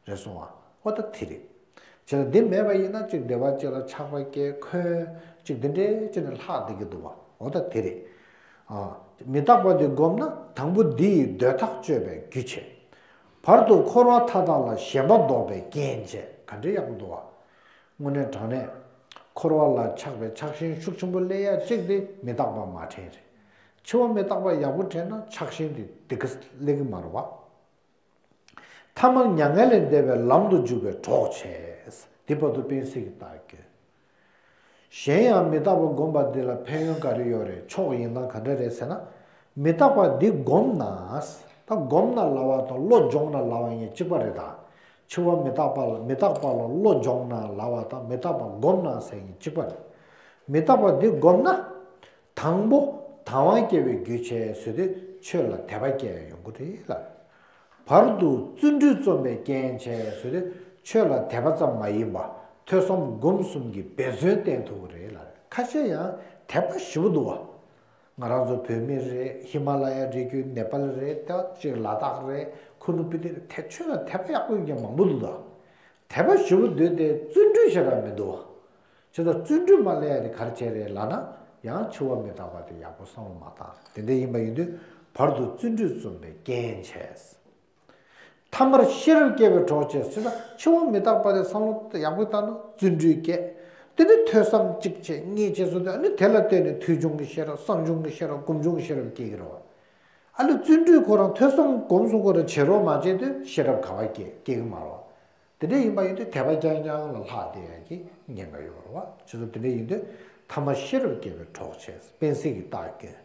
རེད་སོང་ཨ། ཨོ་ད་དེ་རེད། བྱས་ཙང་འདི་མེད་པ་ཡིན་ན་གཅིག་སྡེ་བ་གཅིག་ལ་ཆགས་པ་སྐྱེ་འཁོན་གཅིག་འདི་འདྲའི་གཅིག་ནས་ལྷག་བསྡད་ཀྱི་འདུག་བ། ཨོ་ད་དེ་རེད། ཨ། མི་རྟག་པ་འདི་བསྒོམས་ན་དང་པོ་འདི་ཡི་འདོད་ཐག་གཅོད་པའི་རྒྱུ་བྱེད། བར་དུ་འཁོར་བ་མཐའ་དག་ལ་ཞེན་པ་ལྡོག་པའི་རྐྱེན་བྱེད། ག་འདྲའི་ཡག་པོ་འདུག་བ། དངོས་གནས་དྲང་གནས། འཁོར་བ་ལ་ཆགས་པའི་ཆགས་ཞེན་ཤུགས་ཆེན་པོ་སླེབས་ཡ་གཅིག་དེ་མི་རྟག་པ་མ་དྲན་རེད། འཆི་བ་མི་རྟག་པ་ཡག་པོ་དྲན་ན་ཆགས་ཞེན་དེ་དེ་ག་སླེབས་ཀྱི་མ་རེད་བ། ཐ་མར་མྱ་ངན་ལས་འདས་པའི་ལམ་དུ་འཇུག་པའི་གྲོགས་བྱས། དེ་བར་དུ་དཔེ་སྲིད་ཀྱི་རྟགས་ཀྱི། གཞན་ཡང་མི་རྟག་པ་བསྒོམ་པ་འདི་ལ་ཕན་ཡོན་ག་རེ་ཡོད་རེད། མཆོག་ཡིན་སྟངས་ག་འདྲ་རེད་ཟེར་ན། མི་རྟག་པ་འདི་བསྒོམས་ན། ད་བསྒོམས་ན་ལབ་པ་དང་བློ་སྦྱོང་ན་ལབ་པ་གཉིས་གཅིག་པ་རེད་ད། འཆི་བ་མི་རྟག་པ་ལ་མི་རྟག་པ་ལ་བློ་སྦྱོང་ན་ལབ་པ་དང་མི་རྟག་པ་བསྒོམས་ན་ཟེར་གཉིས་གཅིག་པ་རེད། མི་རྟག་པ་འདི་བསྒོམས་ན། དང་པོ་དང་བ་སྐྱེ་བའི་རྒྱུ་བྱས་ཟེར་དུས་ཆོས་ལ་དད་པ་སྐྱེ་ཡོང་གི་རེད་ལ། བར་དུ་བརྩོན་འགྲུས་རྩོམ་པའི་རྐྱེན་བྱས་ཟེར་དུས་ཆོས་ལ་དད་པ་ཙམ་མ་ཡིན་པ་ཐོས་བསམ་སྒོམ་གསུམ་གྱི་འབད་བརྩོན་བསྟེན་ཐུབ་ཀྱི་རེད་ལ། ཁ་ཤས་ཡང་དད་པ་ཞེ་པོ་འདུག་བ། ང་རང་ཚོ་བོད་མི་རེད། ཧི་མ་ལ་ཡ་རི་རྒྱུད་ནེ་པལ་རེད། ད་ཅིག་ལ་དྭགས་རེད། ཁུ་ནུ་སྤི་ཏི་རེད། དད་ཆོས་ལ་དད་པ་ཡག་པོ་ཡོད་མཁན་མང་པོ་འདུག་ད། དད་པ་ཞེ་པོ་འདུག་སྟེ་བརྩོན་འགྲུས་ཞེ་དྲག་མི་འདུག་བ། བྱས་ཙང་བརྩོན་འགྲུས་མ་སླེབས་ཡ་དེ་ག་རེ་བྱས་རེད་ལབ་ན། ཡང་འཆི་བ་མི་རྟག་པ་དེ་ཡག་པོ་བསམ་བློ་མ་བཏང་། དེ་འདྲ་ཡིན་པ་ཡིན་དུས་ བར་དུ་བརྩོན་འགྲུས་རྩོམ་པའི་རྐྱེན་བྱས། ཐ་མར་ཤེས་རབ་སྐྱེ་བའི་གྲོགས་བྱས། ཅེས་དང་འཆི་བ་མི་རྟག་པ་དེ་བསམ་བློ་ཡག་པོ་བཏང་ན་བརྩོན་འགྲུས་སྐྱེ། དེ་ནས་ཐོས་བསམ་གཅིག་བྱས་གཉིས་བྱས་སོང་དུས་ཨ་ནི་དེ་ལ་བརྟེན་ནས་ཐོས་བྱུང་གི་ཤེས་རབ་བསམ་བྱུང་གི་ཤེས་རབ་སྒོམ་བྱུང་གི་ཤེས་རབ་སྐྱེ་གི་རེད་བ། ཨ་ནི་བརྩོན་འགྲུས་ཁོ་རང་ཐོས་བསམ་སྒོམ་གསུམ་ཁོ་རང་བྱེད་རོགས་མ་བྱས་དུས་ཤེས་རབ་ག་བ་སྐྱེ་སྐྱེ་གི་མ་རེད་བ། དེ་འདྲ་ཡིན་པ་ཡིན་དུས་དད་པ་རྐྱང་རྐྱང་ལ་ལྷག་བསྡད་ཡ་གི་ཉེན་ཁ་ཡོད་རེད་བ། བྱས་ཙང་དེ་འདྲ་ཡིན་དུས་ཐ་མ་ཤེས་རབ་སྐྱེ་བའི་གྲོགས་བྱས། དཔལ་སྲིད་ཀྱི་རྟགས་ཀྱིས།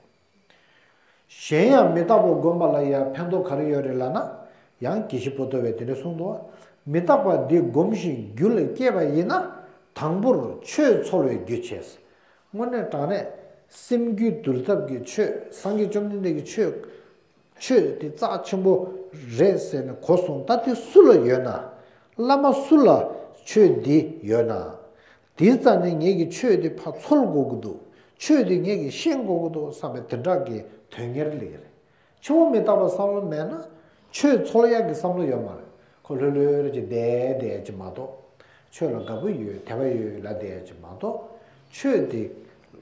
གཞན་ཡང་མི་རྟག་པ་བསྒོམ་པ་ལ་ཡང་ཕན་ཐོགས་ག་རེ་ཡོད་རེད་ལབ་ན། ཡང་དགེ་བཤེས་པོ་ཏོ་བས་དེ་འདྲ་གསུངས་འདུག། མི་རྟག་པ་འདི་བསྒོམ་ཞིང་རྒྱུད་ལ་སྐྱེས་པ་ཡིན་ན། དང་པོར་ཆོས་འཚོལ་བའི་རྒྱུ་བྱས། དངོས་གནས་དྲང་གནས་སེམས་རྒྱུད་འདུལ་ཐབས་ཀྱི་ཆོས། སངས་རྒྱས་བཅོམ་ལྡན་འདས་ཀྱི་ཆོས། ཆོས་དེ་རྩ་ཆེན་པོ་རེད་ཟེར་ནས་གོ་སོང་། ད་དེ་སུ་ལ་ཡོད་ན། བླ་མ་སུ་ལ་ཆོས་འདི་ཡོད་ན། དེའི་རྩ་ནས་ངེད་ཀྱིས་ཆོས་དེ་ཕར་འཚོལ་དགོས་ཀྱི་འདུག། ཆོས་དེ་ངེད་ཀྱིས་ཤེས་དགོས་ཀྱི་འདུག་བསམ་པའི་དེ་འདྲ་གི་དོན་གཉེར་ལས་རེད། འཆི་བ་མི་རྟག་པ་བསམ་བློ་མེད་ན་ཆོས་འཚོལ་ཡག་གི་བསམ་བློ་ཡོད་མ་རེད། ཁོ་ལྷོད་ལྷོད་ཅིག་བསྡད་བསྡད་ཅིག་མ་གཏོགས། ཆོས་ལ་དགའ་པོ་ཡོད་དད་པ་ཡོད་ལབ་བསྡད་ཅིག་མ་གཏོགས། ཆོས་དེ་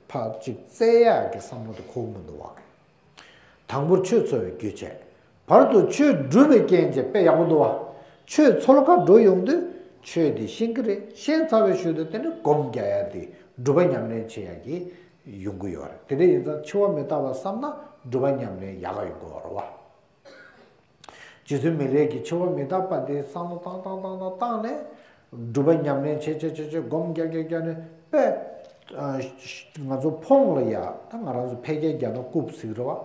ཕར་ཅིག་བཙལ་ཡག་གི་བསམ་བློ་དེ་འཁོར་མི་འདུག་བ། དང་པོར་ཆོས་འཚོལ་བའི་རྒྱུ་བྱས། བར་དུ་ཆོས་སྒྲུབ་པའི་རྐྱེན་བྱས། དཔེ་ཡག་པོ་འདུག་བ། ཆོས་འཚོལ་ག་འགྲོ་ཡོང་དུས་ཆོས་དེ་ཤེས་ཀྱི་རེད། ཤེས་ཚར་བའི་ཤུལ་དུ་དེ་ནི་སྒོམ་རྒྱག་ཡ་དེ་སྒྲུབ་པ་ཉམས་ལེན་བྱེད་ཡ་གི་ཡོང་གི་ཡོད་རེད། དེ་འདྲ་ཡིན་ཙང་འཆི་བ་མི་རྟག་པ་བསམ་ན་སྒྲུབ་པ་ཉམས་ལེན་ཡག་ག་ཡོང་གི་ཡོད་རེད་བ། རྗེ་བཙུན་མི་ལས་ཀྱིས་འཆི་བ་མི་རྟག་པ་དེ་བསམ་བློ་བཏང་བཏང་བཏང་བཏང་བཏང་ནས། སྒྲུབ་པ་ཉམས་ལེན་བྱེད་བྱེད་བྱེད་བྱེད་སྒོམ་རྒྱག་རྒྱག་རྒྱག་ནས་དཔེ། ང་ཚོ་ཕོངས་ལ་ཡ་ད་ང་རང་ཚོ་ཕལ་སྐད་རྒྱག་ན་རྐུབ་ཟེར་གི་རེད་བ།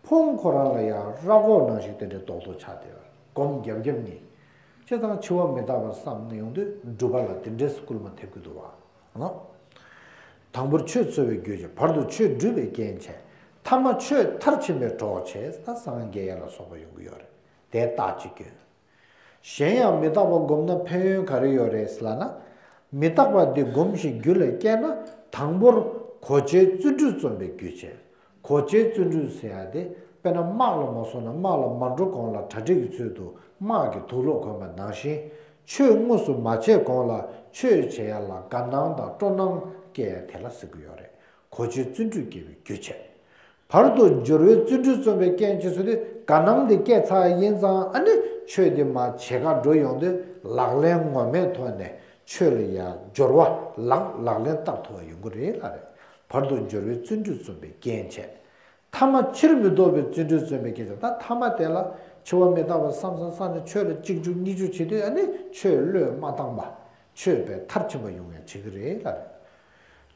ཕོངས་ཁོ་རང་ལ་ཡ་ར་སྒོག་ནང་བཞིན་དེ་འདྲའི་རྡོག་རྡོག་ཆགས་བསྡད་པ་སྒོམ་རྒྱབ་རྒྱབ་གཉིས། བྱས་ཙང་འཆི་བ་མི་རྟག་པ་བསམ་ནས་ཡོང་དུས་སྒྲུབ་པ་ལ་དེ་འདྲའི་སྐུལ་མ་ཐེབས་ཀྱི་འདུག་བ། ཨ། དང་པོར་ཆོས་འཚོལ་བའི་རྒྱུ་བྱས། བར་དུ་ཆོས་སྒྲུབ་པའི་རྐྱེན་བྱས། ཐ་མ་ཆོས་མཐར་ཕྱིན་པའི་གྲོགས་བྱས། ད་སངས་རྒྱས་ལ་སོགས་པ་ཡོང་གི་ཡོད་རེད། དེ་རྟགས་གཅིག་ཀྱང་། གཞན་ཡང་མི་རྟག་པ་བསྒོམས་ན་ཕན་ཡོན་ག་རེ་ཡོད་རེད་ལབ་ན། མི་རྟག་པ་འདི་བསྒོམ་ཞིང་རྒྱུད་ལ་སྐྱེས་ན། དང་པོར་གོ་ཆའི་བརྩོན་འགྲུས་རྩོམ་པའི་རྒྱུ་བྱས། གོ་ཆའི་བརྩོན་འགྲུས་ཟེར་ཡ་དེ་དཔེར་ན་དམག་ལ་མ་སོང་ན་དམག་ལ་མ་འགྲོ་གོང་ལ་གྲ་སྒྲིག་གི་ཚུལ་དུ་དམག་གི་དུག་སློག་གོན་པ་ནང་བཞིན། ཆོས་དངོས་སུ་མ་བྱས་གོང་ལ་ཆོས་བྱེད་ཡ་ལ་དགའ་སྣང་དང་སྤྲོ་སྣང་སྐྱེ་ཡ་དེ་ལ་ཟེར་གྱི་ཡོད་རེད། གོ་ཆའི་བརྩོན་འགྲུས་སྐྱེ་བའི་རྒྱུ་བྱས། བར་དུ་སྦྱོར་བའི་བརྩོན་འགྲུས་རྩོམ་པའི་རྐྱེན་བྱས་ཟེར་དུས་དགའ་སྣང་དེ་སྐྱེས་ཚར་ཡིན་ཙང་ཨ་ནི་ཆོས་དེ་མར་བྱེད་ག་འགྲོ་ཡོང་དུས་ལག་ལེན་ངོ་མའི་ཐོག་ནས་ཆོས་ལ་ཡ་སྦྱོར་བ་ལག་ལག་ལེན་བསྟར་ཐུབ་པ་ཡོང་གི་རེད་ལབ་རེད། བར་དུ་སྦྱོར་བའི་བརྩོན་འགྲུས་རྩོམ་པའི་རྐྱེན་བྱས། ཐ་མ་ཕྱིར་མི་ལྡོག་པའི་བརྩོན་འགྲུས་རྩོམ་པའི་རྐྱེན་བྱས། ད་ཐ་མ་དེ་ལ་འཆི་བ་མི་རྟག་པ་བསམ་བསམ་བསམ་ནས་ཆོས་ལ་གཅིག་འཇུག་གཉིས་འཇུག་བྱེད་དུས་ཨ་ནི་ཆོས་བློས་མ་བཏང་པ། ཆོས་པའི་མཐར་ཕྱིན་པ་ཡོང་ཡ་བྱེད་ཀྱི་རེད་ལབ་རེད།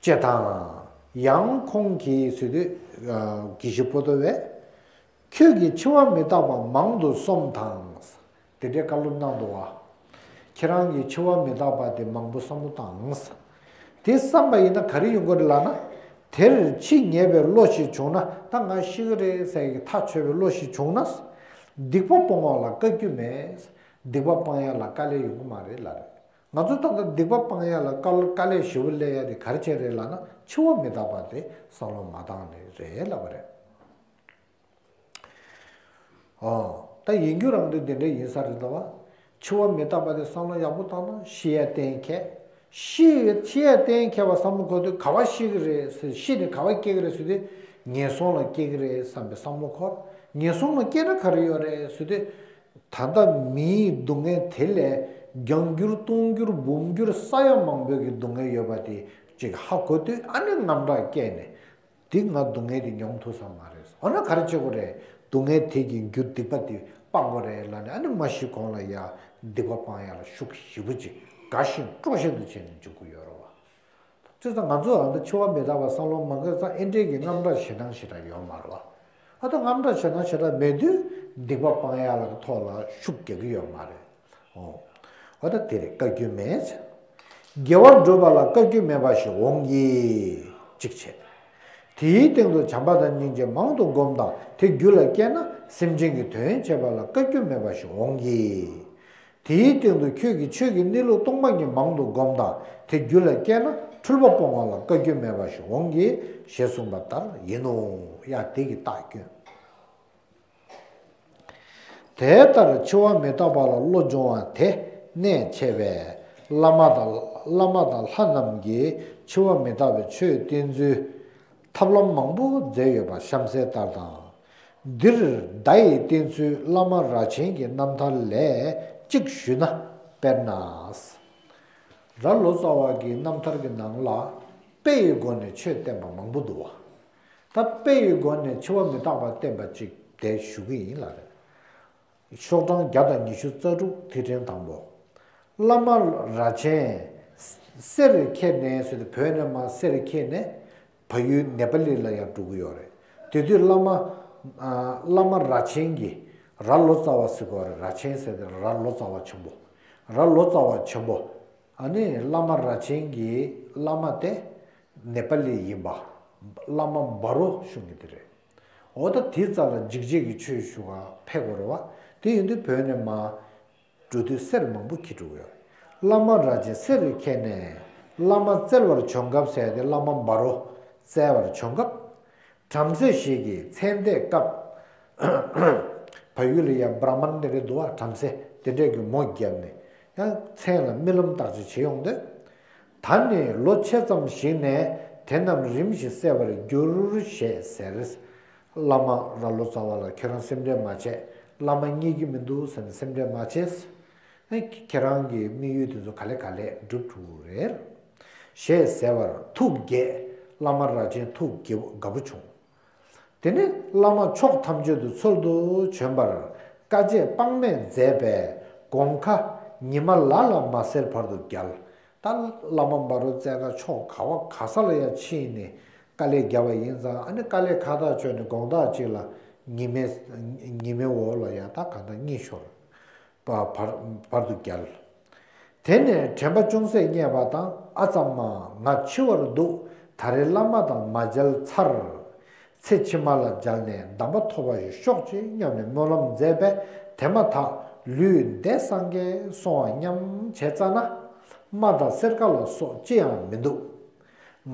ཅེས་དང་། ཡང་ཁོང་གིས་ཟེར་དུས། ཨ། དགེ་བཤེས་པོ་ཏོ་བས། ཁྱོད་ཀྱིས་འཆི་བ་མི་རྟག་པ་མང་དུ་སོམས་དང་། དེ་འདྲའི་བཀའ་སློབ་གནང་འདུག་བ། ཁྱེད་རང་གིས་འཆི་བ་མི་རྟག་པ་དེ་མང་པོ་བསམ་བློ་བཏང་། དེ་བསམ་པ་ཡིན་ན་ག་རེ་ཡོང་གི་རེད་ལབ་ན། དེར་འཆི་ངེས་པའི་བློ་ཞིག་བྱུང་ན། ད་ང་ཤི་གི་རེད་ཟེར་གི་ཐག་ཆོད་པའི་བློ་ཞིག་བྱུང་ན། སྡིག་པ་སྤོང་བ་ལ་དཀའ་རྒྱུ་མེད། སྡིག་པ་སྤང་ཡ་ལ་དཀའ་ལས་ཡོང་གི་མ་རེད་ལབ་རེད། ང་ཚོ་ད་ལྟ་སྡིག་པ་སྤང་ཡ་ལ་དཀའ་དཀའ་ལས་ཞེ་པོ་སླེབས་ཡ་དེ་ག་རེ་བྱས་རེད་ལབ་ན། འཆི་བ་མི་རྟག་པ་དེ་བསམ་བློ་མ་བཏང་ནས་རེད་ལབ་པ་རེད། ཨོ། ད་ཡིན་རྒྱུ་རང་དོན་དེ་འདྲ་ཡིན་ས་རེད་དོ། འཆི་བ་མི་རྟག་པ་དེ་བསམ་བློ་ཡག་པོ་བཏང་ན་ཤི་ཡ་གཏན་འཁེལ། ཤི་ཡ་ཤི་ཡ་གཏན་འཁེལ་བ་བསམ་བློ་འཁོར་དུས་ག་བ་ཤི་གི་རེད་ཟེར། ཤི་ནས་ག་བ་སྐྱེ་གི་རེད་ཟེར་དུས་ངན་སོང་ལ་སྐྱེ་གི་རེད་བསམ་པའི་བསམ་བློ་འཁོར། ངན་སོང་ལ་སྐྱེས་ན་ག་རེ་ཡོད་རེད་ཟེར་དུས། ད་ལྟ་མིའི་སྡུག་བསྔལ་དེ་ལས་བརྒྱ་འགྱུར་སྟོང་འགྱུར་འབུམ་འགྱུར་ས་ཡ་མང་པོའི་གི་སྡུག་བསྔལ་ཡོད་པ་དེ་ཅིག་ཧ་གོ་དུས་ཨ་ནི་རྔམ་སྐྲག་སྐྱེས་ནས། འདི་ང་སྡུག་བསྔལ་འདི་མྱོང་ཐུབ་ས་མ་རེད། འོ་ན་ག་རེ་བྱེད་དགོས་རེད། སྡུག་བསྔལ་དེ་གི་རྒྱུ་སྡིག་པ་དེ་སྤང་དགོས་རེད་ལབ་ནས་ཨ་ནི་མ་ཤི་གོང་ལ་ཡ་སྡིག་པ་སྤང་ཡ་ལ་ཤུགས་ཞེ་པོ་ཅིག་དགའ་བཞིན་སྤྲོ་བཞིན་དུ་བྱས་ནས་འཇུག་གི་ཡོད་རེད་བ། བྱས་ཙང་ང་ཚོ་ཨ་ནི་འཆི་བ་མི་རྟག་པ་བསམ་བློ་མ་འཁོར་ཙང་ཨེ་འདྲས་ཀྱི་རྔམ་སྐྲག་ཞེ་སྡང་ཞེ་དྲག་ཡོད་མ་རེད་བ། ཨ་ད་རྔམ་སྐྲག་ཞེ་སྡང་ཞེ་དྲག་མེད་དུས་སྡིག་པ་སྤང་ཡ་ལ་ཐོག་ལ་ཤུགས་རྒྱག་གི་ཡོད་མ་རེད། ཨོ། འོ་ད་དེ་རེད། དཀའ་རྒྱུ་མེད། དགེ་བ་སྒྲུབ་པ་ལ་དཀའ་རྒྱུ་མེད་པ་ཞིག་འོང་གི། གཅིག་བྱས། དེའི་སྟེང་དུ་བྱམས་པ་དང་སྙིང་རྗེ་མང་དུ་བསྒོམས་དང་དེ་རྒྱུད་ལ་སྐྱེས་ན་སེམས་ཅན་གྱི་དོན་བྱེད་པ་ལ་དཀའ་རྒྱུ་མེད་པ་ཞིག་འོང་གི། དེའི་སྟེང་དུ་ཁྱོད་ཀྱིས་ཆོས་ཀྱི་གནས་ལུགས་སྟོང་པ་ཉིད་མང་དུ་བསྒོམས་དང་དེ་རྒྱུད་ལ་སྐྱེས་ན་འཁྲུལ་པ་སྤོང་བ་ལ་དཀའ་རྒྱུ་མེད་པ་ཞིག་འོང་གི། ཞེས་གསུངས་པ་ལྟར་ཡིན་ནོ། ཡ་དེ་གི་རྟགས་ཀྱིས། དེ་ལྟར་འཆི་བ་མི་རྟག་པ་ལ་བློ་སྦྱོང་བ་དེ་གནད་ཆེ་བས། བླ་མ་དང་བླ་མ་དང་ལྷ་རྣམས་ཀྱིས་འཆི་བ་མི་རྟག་པའི་ཆོས་བསྟན་ཚུལ་ཐབས་ལམ་མང་པོ་མཛད་ཡོད་པ་གཤམ་གསལ་ལྟར་དང་ འདིར་བརྡ་ཡི་བསྟན་ཚུལ་བླ་མ་རྭ་ཆེན་གྱི་རྣམ་ཐར་ལས་གཅིག་ཞུས་ན། དཔེར་ན། རྭ་ལོ་ཙཱ་བ་གི་རྣམ་ཐར་གྱི་ནང་ལ་དཔེ་ཡི་སྒོ་ནས་ཆོས་བསྟན་པ་མང་པོ་འདུག་བ། ད་དཔེ་ཡི་སྒོ་ནས་འཆི་བ་མི་རྟག་པ་བསྟན་པ་གཅིག་དེ་ཞུ་གི་ཡིན་ལགས། ཤོག་གྲངས་བརྒྱ་དང་ཉི་ཤུ་རྩ་དྲུག་ཐིག་ཕྲེང་དང་པོ། བླ་མ་རྭ་ཆེན་གསེར་ཁྱེར་ནས་ཟེར་ཏེ། བོད་ནས་མར་གསེར་ཁྱེར་ནས་བལ་ཡུལ་ནེ་པ་ལི་ལ་ཡར་འགྲོ་གི་ཡོད་རེད། དེ་དུས་བླ་མ་ཨ་བླ་མ་རྭ་ཆེན་གྱིས། རྭ་ལོ་ཙཱ་བ་ཟེར་གོ་རེད། རྭ་ཆེན་ཟེར་ཏེ་རྭ་ལོ་ཙཱ་བ་ཆེན་པོ། རྭ་ལོ་ཙཱ་བ་ཆེན་པོ། ཨ་ནི་བླ་མ་རྭ་ཆེན་གྱི་བླ་མ་དེ་ནེ་པ་ལི་ཡིན་པ། བླ་མ་འབའ་རོ་ཞུ་མཁན་དེ་རེད། འོ་ད་དེའི་རྩ་ལ་འཇིགས་བྱེད་ཀྱི་ཆོས་ཞུ་བར་ཕེབས་དགོས་རེད་བ། དེ་ཡིན་དུས་བོད་ནས་མར་འགྲོ་དུས་གསེར་མང་པོ་འཁྱེར་འགྲོ་གི་ཡོད་རེད། བླ་མ་རྭ་ཆེན་གསེར་རེ་འཁྱེར་ནས་བླ་མ་བཙལ་བར་བྱོན་སྐབས་ཟེར་ཏེ། བླ་མ་འབའ་རོ་བཙལ་བར་བྱོན་སྐབས། བྲམ་ཟེ་ཞིག་གིས་མཚན་ལྟས་སྐབས། བལ་ཡུལ་ལ་ཡ་བྲ་མན་དེ་འདྲ་འདུག་བ། བྲམ་ཟེ་དེ་འདྲས་ཀྱིས་མོ་བརྒྱབ་ནས་ཡང་མཚན་ལ་རྨི་ལམ་བརྟག་དཔྱད་བྱེད་ཡོང་དུས། ད་ནི་ལོ་ཕྱེད་ཙམ་ཞིག་ནས་དེ་རྣམས་རིམ་བཞིན་གསལ་བར་འགྱུར་ཞེས་ཟེར། བླ་མ་རྭ་ལོ་ཙཱ་བ་ལ། ཁྱོད་རང་སེམས་ཁྲལ་མ་བྱེད། བླ་མ་རྙེད་ཀྱི་མི་འདུག་ཟེར་ནས་སེམས་ཁྲལ་མ་བྱེད། ཨེ། ཁྱེད་རང་གི་དམིགས་ཡུལ་དེ་ཚོ་ག་ལེ་ག་ལེ་འགྲུབ་འགྲོ་གི་རེད། ཞེས་ཟེར་བར་ཐུགས་དགྱེས། བླ་མ་རྭ་ཆེན་ཐུགས་དགྱེས་པོ་དགའ་པོ་བྱུང་། དེ་ནས་བླ་མ་ཕྱོགས་ཐམས་ཅད་དུ་འཚོལ་དུ་བྱོན་པར་དཀའ་སྤྱད་དཔག་མེད་མཛད་པས་དགོང་ཁ་ཉི་མ་ལ་ལ་མ་གསལ་བར་དུ་བརྒྱལ། ད་བླ་མ་འབའ་རོ་བཙལ་ཁ་ཕྱོགས་ག་བ་ག་ས་ལ་ཡ་ཕྱིན་ནས་དཀའ་ལས་བརྒྱབ་པ་ཡིན་ཙང་། ཨ་ནི་དཀའ་ལས་ཁག་ཐག་ཆོད་ནས་དགོང་དག་ཅིག་ལ་ཉི་མའི་ཉི་མའི་འོག་ལ་ཡ་ད་གང་ལྟར་གཉིད་ཤོར། བར་བར་དུ་བརྒྱལ། དེ་ནས་དྲན་པ་ཅུང་ཟད་བརྙེས་པ་དང་། ཨ་ཙམ་མ། ང་འཆི་བར་འདུག་ད་རེས་བླ་མ་དང་མ་མཇལ་ཚར། ཚེ་ཕྱི་མ་ལ་མཇལ་ནས་གདམས་པ་ཐོབ་པ་ཞིག་ཤོག་ཅིག་སྙམ་ནས་སྨོན་ལམ་མཛད་པས། དེ་མ་ཐག་ལུས་འདས་སངས་རྒྱས་སོང་བ་སྙམ་བྱས་ཙ་ན། རྨ་དང་གསེར་ཁ་ལ་སོགས་ཅི་ཡང་མི་འདུག་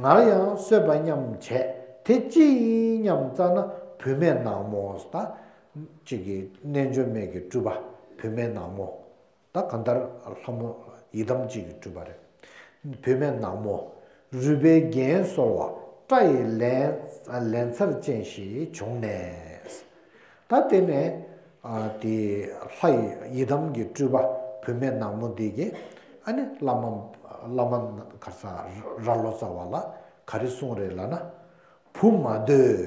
ངར་ཡང་གསོས་པ་སྙམ་བྱས། དེ་ཅི་ཡིན་སྙམ་བཙལ་ན་བུད་མེད་ནག་མོ། ད་ཅིག་གི་རྣལ་འབྱོར་མའི་གི་སྤྲུལ་པ་བུད་མེད་ནག་མོ། ད་གང་ལྟར་ལྷ་མོ་ཡི་དམ་གཅིག་གི་སྤྲུལ་པ་རེད། བུད་མེད་ནག་མོ། རུས་པའི་རྒྱན་གསོལ་བ་སྐྲ་ཡི་ལན་ལན་ཚར་ཅན་ཞིག་བྱུང་ནས། ད་དེ་ནས་ཨ་དེ་ལྷ་ཡི་ཡི་དམ་གྱི་སྤྲུལ་པ་བུད་མེད་ནག་མོ་འདི་གིས་ཨ་ནི་བླ་མ་བླ་མ་ག་ས་རྭ་ལོ་ཙཱ་བ་ལ་ག་རེ་གསུངས་རེད་ལབ་ན། བུ་མ་སྡོད་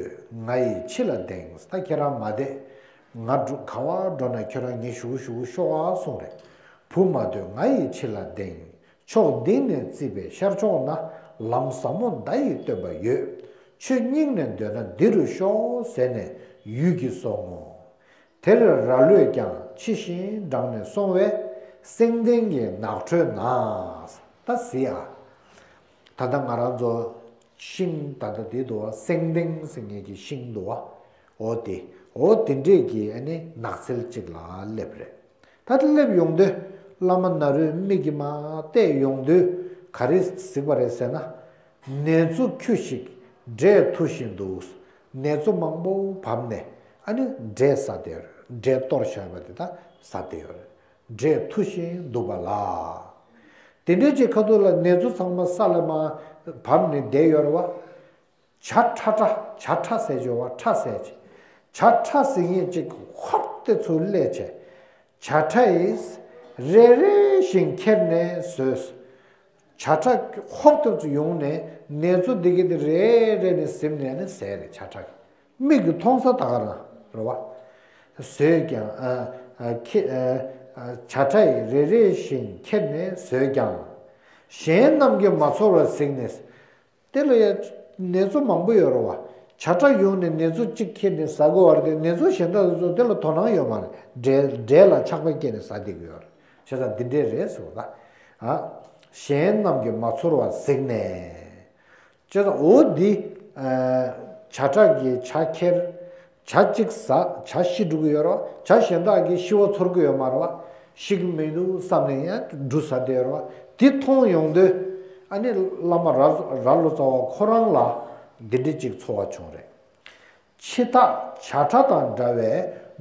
ང་ཡི་ཁྱི་ལ་གདེང་། ད་ཁྱེད་རང་མ་བསྡད། ང་འགྲོ་ག་བ་འགྲོ་ན་ཁྱོད་རང་ངའི་ཞུ་གུ་ཞུ་གུ་ཤོག་ཨ་གསུངས་རེད། བུ་མ་སྡོད་ང་ཡི་ཁྱི་ལ་གདེང་། ཕྱོགས་འདི་ནས་བརྩིས་པའི་ཤར་ཕྱོགས་ན། ལམ་ཟབ་མོ་མདའ་ཡི་སྟོན་པ་ཡོད། ཁྱོད་སྙིང་ནས་འདོད་ན་འདི་རུ་ཤོག་ཟེར་ནས་ཡུད་ཀྱིས་སོང་ངོ་། དེར་རྭ་ལོས་ཀྱང་ཁྱི་བཞིན་འབྲངས་ནས་སོང་བས། སེང་ལྡེང་གི་ནགས་ཁྲོད་ན། ད་གཟིགས་ཨ། ད་ལྟ་ང་རང་ཚོ་ཤིང་ད་ལྟ་འདི་འདུག་བ། སེང་ལྡེང་ཟེར་མཁན་གྱི་ཤིང་འདུག་བ། འོ་དེ་འོ་དེ་འདྲས་ཀྱི་ཨ་ནི་ནགས་ཚལ་གཅིག་ལ་སླེབས་རེད། ད་དེ་སླེབས་ཡོང་དུས་བླ་མ་ནཱ་རོས་མིག་གིས་མར་བལྟས་ཡོང་དུས་ག་རེ་གཟིགས་པ་རེད་ཟེར་ན། ནེ་ཙོ་ཁྱུ་ཞིག་འབྲས་འཐུ་བཞིན་འདུག་ནེ་ཙོ་མང་པོ་བབས་ནས་ཨ་ནི་འབྲས་ཟ་བསྡད་ཡོད་རེད། འབྲས་གཏོར་བཞག་པ་དེ་དག་ཟ་བསྡད་ཡོད་རེད། འབྲས་འཐུ་བཞིན་འདུག་པ་ལ། དེ་འདྲའི་ཅིག་ཁ་ཐུག་ལ་ནེ་ཙོ་ཚང་མ་ས་ལ་མར་བབས་ནས་བསྡད་ཡོད་རེད་བ། བྱ་ཁྲ་ཁྲ། བྱ་ཁྲ་ཟེར་ཡོད་བ། ཁྲ་ཟེར་ཅིག་བྱ་ཁྲ་ཟེར་མཁན་ཅིག་ཧོབ་སྟེ་ཚུར་སླེབས་བྱས། བྱ་ཁྲ་ཡིས་རེ་རེ་བཞིན་ཁྱེར་ནས་ཟོས། བྱ་ཁྲ་ཧོབ་སྟེ་ཚུར་ཡོང་ནས་ནེ་ཙོ་འདི་གི་དེ་རེ་རེ་ནས་ཟིན་ནས་ནི་ཟས་རེད། བྱ་ཁྲ་གི་མིག་གིས་མཐོང་ས་ད་ག་རང་རེད་བ། ཟོས་ཀྱང་། ཨ་ཨ་ཁྱེ་ཨ་ཨ་བྱ་ཁྲ་ཡིས་རེ་རེ་བཞིན་ཁྱེར་ནས་ཟོས་ཀྱང་། གཞན་རྣམས་ཀྱིས་མ་ཚོར་བར་གཟིགས་ནས། དེ་ལ་ཡ་ནེ་ཙོ་མང་པོ་ཡོད་རེད་བ། བྱ་ཁྲ་ཡོང་ནས་ནེ་ཙོ་གཅིག་ཁྱེར་ནས་ཟ་དགོས་བ་རེད་དེ། ནེ་ཙོ་གཞན་དག་ཚོ་དེ་ལ་དོ་སྣང་ཡོད་མ་རེད། འབྲས་འབྲས་ལ་ཆགས་པ་སྐྱེས་ནས་ཟ་བསྡད་ཀྱི་ཡོད་རེད། བྱས་ཙང་འདི་འདྲས་རེད་ཟེར་བ་ད། ཨ། གཞན་རྣམས་ཀྱིས་མ་ཚོར་བར་གཟིགས་ནས། བྱས་ཙང་འོ་འདི། ཨ། བྱ་ཁྲ་གིས་བྱ་ཁྱེར། བྱ་གཅིག་ཟ། བྱ་ཤི་འགྲོ་གི་ཡོད་རེད་བ། བྱ་གཞན་དག་གིས་ཤི་བ་ཚོར་གི་ཡོད་མ་རེད་བ། ཤི་གི་མི་འདུག་བསམ་ནས་ཡང་འབྲུ་ཟ་བསྡད་ཡོད་རེད་བ། དེ་མཐོང་ཡོང་དུས་ཨ་ནི་བླ་མ་རྭ་རྭ་ལོ་ཙཱ་བ་ཁོ་རང་ལ་འདི་འདྲ་ཅིག་ཚོར་བ་བྱུང་རེད། འཆི་བདག་བྱ་ཁྲ་དང་འདྲ་བའི་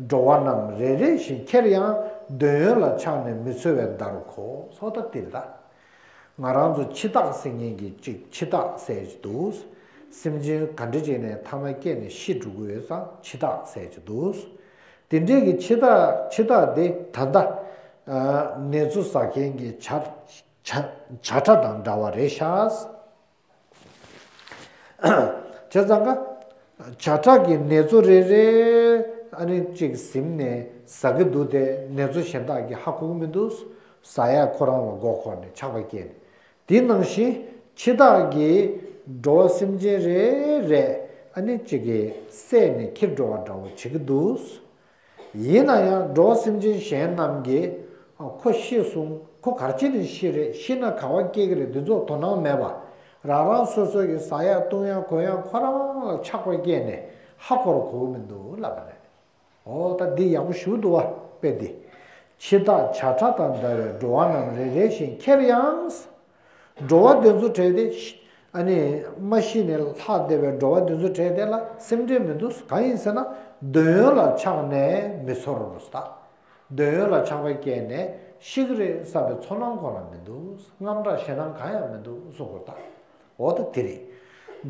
འགྲོ་བ་རྣམས་རེ་རེ་བཞིན་ཁྱེར་ཡང་འདོད་ཡོན་ལ་ཆགས་ནས་མི་འཚོ་བའི་བརྡར་གོ་སོགས་ད་འདིར་གདའ། ང་རང་ཚོ་འཆི་བདག་ཟེར་མཁན་གྱི་ཅིག་འཆི་བདག་ཟེར་གྱི་འདུག་སེམས་ཅན་ག་འདྲ་ཅིག་ནས་ཐ་མ་སྐྱེས་ནས་ཤི་འགྲོ་གི་ཡོད་ཙང་འཆི་བདག་ཟེར་གྱི་འདུག། དེ་འདྲའི་གི་འཆི་བདག་འཆི་བདག་དེ་ད་ལྟ་ཨ་ནེ་ཙོ་ཟ་མཁན་གྱི་བྱ་བྱ་བྱ་ཁྲ་དང་འདྲ་བ་རེད་ཤག། བྱས་ཙང་ཀ་བྱ་ཁྲ་གི་ནེ་ཙོ་རེ་རེ་ཨ་ནི་གཅིག་ཟིན་ནས་ཟ་གི་འདུག་སྟེ་ནེ་ཙོ་གཞན་དག་གིས་ཧ་གོ་གི་མི་འདུག། ཟ་ཡ་ཁོ་རང་ལ་མགོ་འཁོར་ནས་ཆགས་པ་སྐྱེས་ནས། དེ་ནང་བཞིན་འཆི་བདག་གིས་འགྲོ་བ་སེམས་ཅན་རེ་རེ་ཨ་ནི་གཅིག་གིས་བསད་ནས་འཁྱེར་འགྲོ་བ་འདྲ་བོ་བྱེད་ཀྱི་འདུག། ཡིན་ན་ཡང་འགྲོ་བ་སེམས་ཅན་གཞན་རྣམས་ཀྱིས་ཨ་ཁོ་ཤི་སོང་། ཁོ་ག་རེ་བྱས་ནས་ཤི་རེད། ཤི་ན་ག་བ་སྐྱེ་གི་རེད། འདི་ཚོ་དོ་སྣང་མེད་པ། རང་རང་སོ་སོ་གི་ཟ་ཡག་བཏུང་ཡག་གོན་ཡག་ཁོ་རང་ལ་ཆགས་པ་སྐྱེས་ནས་ཧ་གོ་ར་གོ་གི་མི་འདུག་ལབ་པ་རེད། འོ་ད་འདི་ཡག་པོ་ཞུ་འདུག་བ། དཔེ་འདི། འཆི་བདག་བྱ་ཁྲ་དང་འདྲ་བའི་འགྲོ་བ་རྣམས་རེ་རེ་བཞིན་ཁྱེར་ཡང་། འགྲོ་བ་དེ་ཚོ་བྲལ་ཏེ་ཤི་ཨ་ནི་མ་ཤི་ནས་ལྷག་བསྡད་པའི་འགྲོ་བ་དེ་ཚོ་བྲལ་དེ་ལ་སེམས་ཁྲལ་མི་འདུག། གང་ཡིན་ཟེར་ན་འདོད་ཡོན་ལ་ཆགས་ནས་མི་ཚོར་ད། འདོད་ཡོན་ལ་ཆགས་པ་སྐྱེས་ནས་ཤི་གི་རེད་བསམ་པའི་ཚོར་སྣང་ཁོ་རང་མི་འདུག། དངངས་སྐྲག་ཞེད་སྣང་གང་ཡང་མི་འདུག་གསུང་དགོས་ད། འོ་ད་དེ་རེད།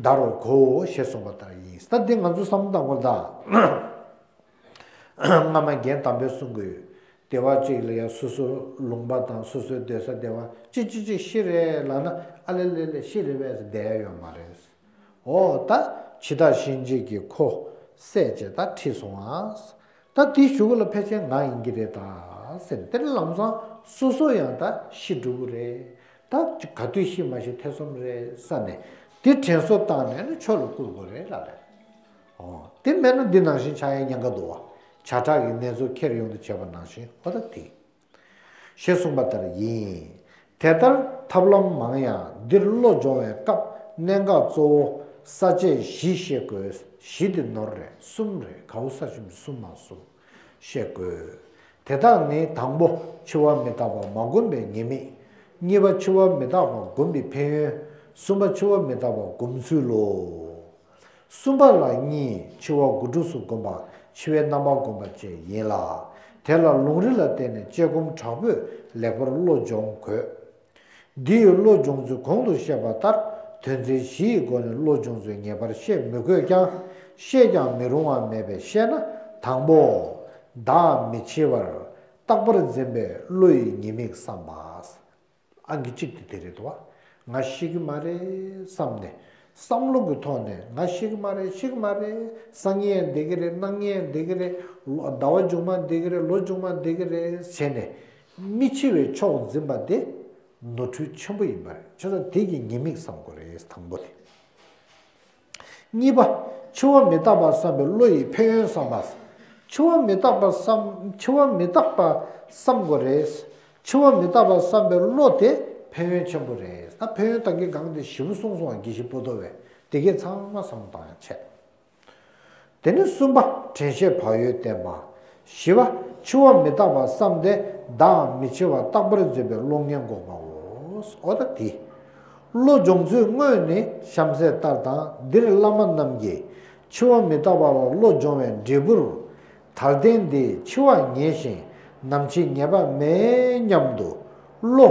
ད་རོ་གོ་ཞེས་གསུངས་པ་ལྟར་ཡིན། ད་འདི་ང་ཚོ་བསམ་བློ་བཏང་དགོས་ད། སྔ་མ་རྒན་དམ་པས་གསུང་གི་ཡོད། སྡེ་བ་གཅིག་ལ་ཡང་སོ་སོ་ལུང་པ་དང་སོ་སོའི་སྡོད་ས་སྡེ་བ་གཅིག་གཅིག་གཅིག་ཤི་རེད་ལབ་ན་ཨ་ལེ་ལེ་ལེ་ཤི་རེད་པས་བསྡད་ཡ་ཡོད་མ་རེད། འོ་ད་འཆི་བདག་གཤིན་རྗེ་གིས་ཁོ་བསད་བྱས་ད་ཁྲིད་སོང་ཨ། ད་དེའི་གཞུག་ལ་ཕལ་ཆེར་ང་ཡིན་གྱི་རེད་ད་ཟེར་ནས་དེ་ལམ་སང་སོ་སོ་ཡང་ད་ཤི་འགྲོ་གི་རེད། ད་ག་དུས་ཤི་མ་ཤི་ཐེ་ཚོམ་རེད་བསམ་ནས་དེ་དྲན་གསོ་བཏང་ནས་ནི་ཆོས་ལ་བསྐུལ་དགོས་རེད་ལབ་རེད། ཨོ། དེ་མེད་ན་འདི་ནང་བཞིན་ཆགས་ཡ་ཉེན་ཁ་འདུག་བ། བྱ་ཁྲ་གི་ནེ་ཙོ་ཁྱེར་ཡོང་དུ་བྱས་པ་ནང་བཞིན་ཨོ་ད་དེ། ཞེས་གསུངས་པ་ལྟར་ཡིན། དེ་ལྟར་ཐབས་ལམ་མང་ཡང་འདིར་བློ་སྦྱོང་བའི་སྐབས་གནད་འགག་གཙོ་བོ་ས་བཅད་བཞི་བཤད་དགོས། བཞི་དེ་ནོར་རེད། གསུམ་རེད། གའུ་ས་ཆུམ་གསུམ་མ་གསུམ་བཤད་དགོས། དེ་དག་ནི་དང་པོ་འཆི་བ་མི་རྟག་པ་མ་བསྒོམས་པའི་ཉེས་དམིགས། གཉིས་པ་འཆི་བ་མི་རྟག་པ་བསྒོམས་པའི་ཕན་ཡོན། གསུམ་པ་འཆི་བ་མི་རྟག་པ་སྒོམ་ཚུལ་ལོ། གསུམ་པ་ལ་གཉིས། འཆི་བ་དགུ་ཕྲུགས་སུ་བསྒོམ་པ། འཆི་བའི་རྣམ་པ་བསྒོམ་པ་བཅས་ཡིན་ལ། དེ་ལ་ལུང་རིགས་ལ་བརྟེན་ནས་དཔྱད་སྒོམ་དྲག་པོས་ལེགས་པར་བློ་སྦྱོང་དགོས། འདི་ཡི་བློ་སྦྱོང་ཚུལ་གོང་དུ་བཤད་པ་ལྟར་དོན་ཚན་བཞི་ཡི་སྒོ་ནས་བློ་སྦྱོང་ཚུལ་ངེས་པར་བཤད་མི་དགོས་ཀྱང་བཤད་ཀྱང་མི་རུང་བ་མེད་པས་བཤད་ན། དང་པོ། བདག་མི་འཆི་བར་རྟག་པར་འཛིན་པའི་བློ་ཡི་ཉེས་དམིགས་བསམ་པ། ཨང་ཀི་གཅིག་དེ་དེ་རེད་དོ། ང་ཤི་གི་མ་རེད་བསམ་ནས་བསམ་བློ་གི་ཐོག་ནས་ང་ཤི་གི་མ་རེད། ཤི་གི་མ་རེད། སང་ཉིན་ཡང་བསྡད་གི་རེད། གནངས་ཉིན་ཡང་བསྡད་གི་རེད། ཟླ་བ་མཇུག་མ་བསྡད་གི་རེད། ལོ་མཇུག་མ་བསྡད་གི་རེད་བྱས་ནས་མི་འཆི་བའི་ཕྱོགས་འཛིན་པ་དེ་ནོར་འཁྲུལ་ཆེན་པོ་ཡིན་པ་རེད། བྱས་ཙང་དེ་གི་ཉེས་དམིགས་བསམ་དགོས་རེད། དང་པོ་དེ། གཉིས་པ། འཆི་བ་མི་རྟག་པ་བསམ་པའི་བློ་ཡི་ཕན་ཡོན་བསམ་པ། འཆི་བ་མི་རྟག་པ་བསམ། འཆི་བ་མི་རྟག་པ་བསམ་དགོས་རེད། འཆི་བ་མི་རྟག་པ་བསམ་པའི་བློ་དེ་ཕན་ཡོན་ཆེན་པོ་རེད། ད་ཕན་ཡོན་ད་གིན་གང་དེ་ཞིབ་པོ་གསུངས་སོང་བ། དགེ་བཤེས་པོ་ཏོ་བས་དེ་གས་ཚང་མ་བསམ་བློ་བཏང་ཡ་བྱས། དེ་ནས་གསུམ་པ། དྲན་ཤེས་བག་ཡོད་བསྟེན་པ། བཞི་པ། འཆི་བ་མི་རྟག་པ་བསམ་སྟེ་བདག་མི་འཆི་བ་རྟག་པར་འཛིན་པའི་བློ་ངན་འགོག་པའོ། ཨོ་ད་དེ། བློ་སྦྱོང་ཚུལ་དངོས་ནི་གཤམ་གསལ་ལྟར་དང་། འདིར་བླ་མ་རྣམས་ཀྱིས་འཆི་བ་མི་རྟག་པ་ལ་བློ་སྦྱོང་བའི་འབྲས་བུར། དལ་རྟེན་འདི་འཆི་བ་ངེས་ཤིང་ནམ་འཆི་ངེས་པ་མེད་སྙམ་དུ་བློ་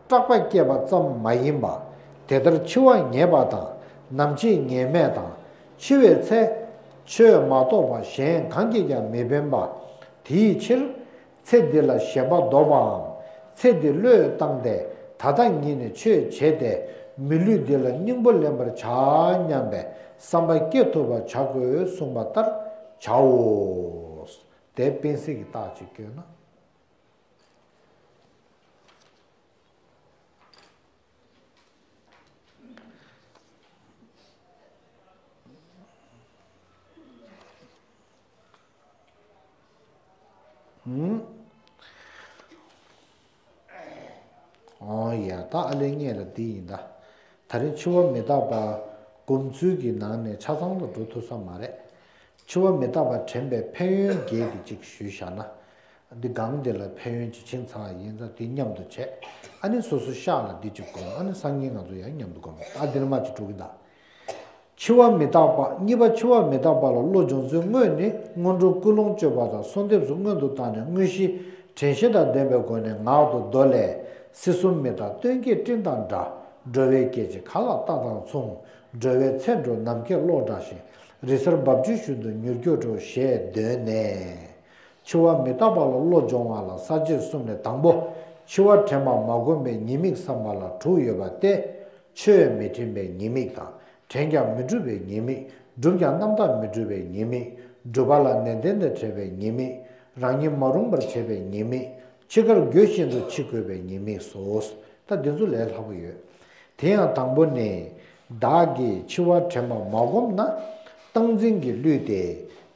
སྐྲག་པ་སྐྱེས་པ་ཙམ་མ་ཡིན་པ། དེ་ལྟར་འཆི་བ་ངེས་པ་དང་ནམ་འཆི་ངེས་མེད་དང་། འཆི་བའི་ཚེ་ཆོས་མ་གཏོགས་པ་གཞན་གང་གིས་ཀྱང་མི་ཕན་པ། དེའི་ཕྱིར། ཚེ་འདི་ལ་ཞེན་པ་བཟློག་པའམ། ཚེ་འདི་བློས་བཏང་སྟེ་ད་ལྟ་ཉིད་ནས་ཆོས་བྱས་ཏེ་མི་ལུས་འདི་ལ་སྙིང་པོ་ལེན་པར་བྱ་སྙམ་པའི་བསམ་པ་སྐྱེ་ཐུབ་པར་བྱ་དགོས་གསུངས་པ་ལྟར་བྱའོ། དེ་སྤེན་སྲེག་གི་རྟགས་ཅིག་བཀོད་ན། ཨང་། ཨོ་ཡ། ད་ཨ་ལེ་ངས་ལ་འདི་ཡིན་ད། ད་རིང་འཆི་བ་མི་རྟག་པ་སྒོམ་ཚུལ་གྱི་ནང་ནས་ཆ་ཚང་ལ་འགྲོ་ཐུབ་ས་མ་རེད། འཆི་བ་མི་རྟག་པ་དྲན་པའི་ཕན་ཡོན་བརྒྱད་དེ་གཅིག་ཞུས་བཞག་ན། འདི་སྒང་འདི་ལ་ཕན་ཡོན་ཅིག་ཕྱིན་ཚར་ཡིན་ཙང་དེ་མཉམ་དུ་བྱས། ཨ་ནི་སོ་སོ་ཤག་ལ་འདི་གཅིག་སྒོམ། ཨ་ནི་སང་ཉིན་ང་ཚོ་ཡང་མཉམ་དུ་སྒོམ། ཨ་འདིར་མ་གཅིག་འགྲོ་གི་འདུག། འཆི་བ་མི་རྟག་པ། གཉིས་པ་འཆི་བ་མི་རྟག་པ་ལ་བློ་སྦྱོང་ཚུལ་དངོས་ནི་སྔོན་འགྲོ་ཀུན་སློང་བཅོས་པ་དང་གསོལ་འདེབས་སུ་སྔོན་དུ་བཏང་ནས་དངོས་གཞི་དྲན་ཤེས་དང་ལྡན་པའི་སྒོ་ནས་ངག་ཏུ་མདོ་ལས། སྲིད་གསུམ་མི་རྟག་སྟོན་ཀའི་སྤྲིན་དང་འདྲ། འགྲོ་བའི་སྐད་ཅིག་ག་ལ་རྟག་དང་མཚུངས། འགྲོ་བའི་ཚེ་འགྲོ་ནམ་མཁའི་གློག་འདྲ་ཞིང་། རི་གཟར་འབབ་ཆུ་བཞིན་དུ་མྱུར་མགྱོགས་འགྲོ་ཞེས་འདོད་ནས། འཆི་བ་མི་རྟག་པ་ལ་བློ་སྦྱོང་བ་ལ་ས་བཅད་གསུམ་ལས་དང་པོ། འཆི་བ་དྲན་པ་མ་བསྒོམས་པའི་ཉེས་དམིགས་བསམ་པ་ལ་དྲུག་ཡོད་པ་སྟེ། ཆོས་མི་དྲན་པའི་ཉེས་དམིགས་དང་། དྲན་ཀྱང་མི་འགྲུབ་པའི་ཉེས་དམིགས། བསྒྲུབས་ཀྱང་རྣམ་དག་མི་འགྲུབ་པའི་ཉེས་དམིགས། སྒྲུབ་པ་ལ་ནན་ཏན་དང་བྲལ་བའི་ཉེས་དམིགས། རང་ཉིད་མ་རུངས་པར་བྱེད་པའི་ཉེས་དམིགས། འཆི་ཁར་འགྱོད་བཞིན་དུ་འཆི་དགོས་པའི་ཉེས་དམིགས་སོ། ད་འདི་ཚོ་ལས་སླ་པོ་ཡོད། དེ་ཡང་དང་པོ་ནི། བདག་གིས་འཆི་བ་དྲན་པ་མ་བསྒོམས་ན། སྟངས་འཛིན་གྱིས་བསླུས་ཏེ།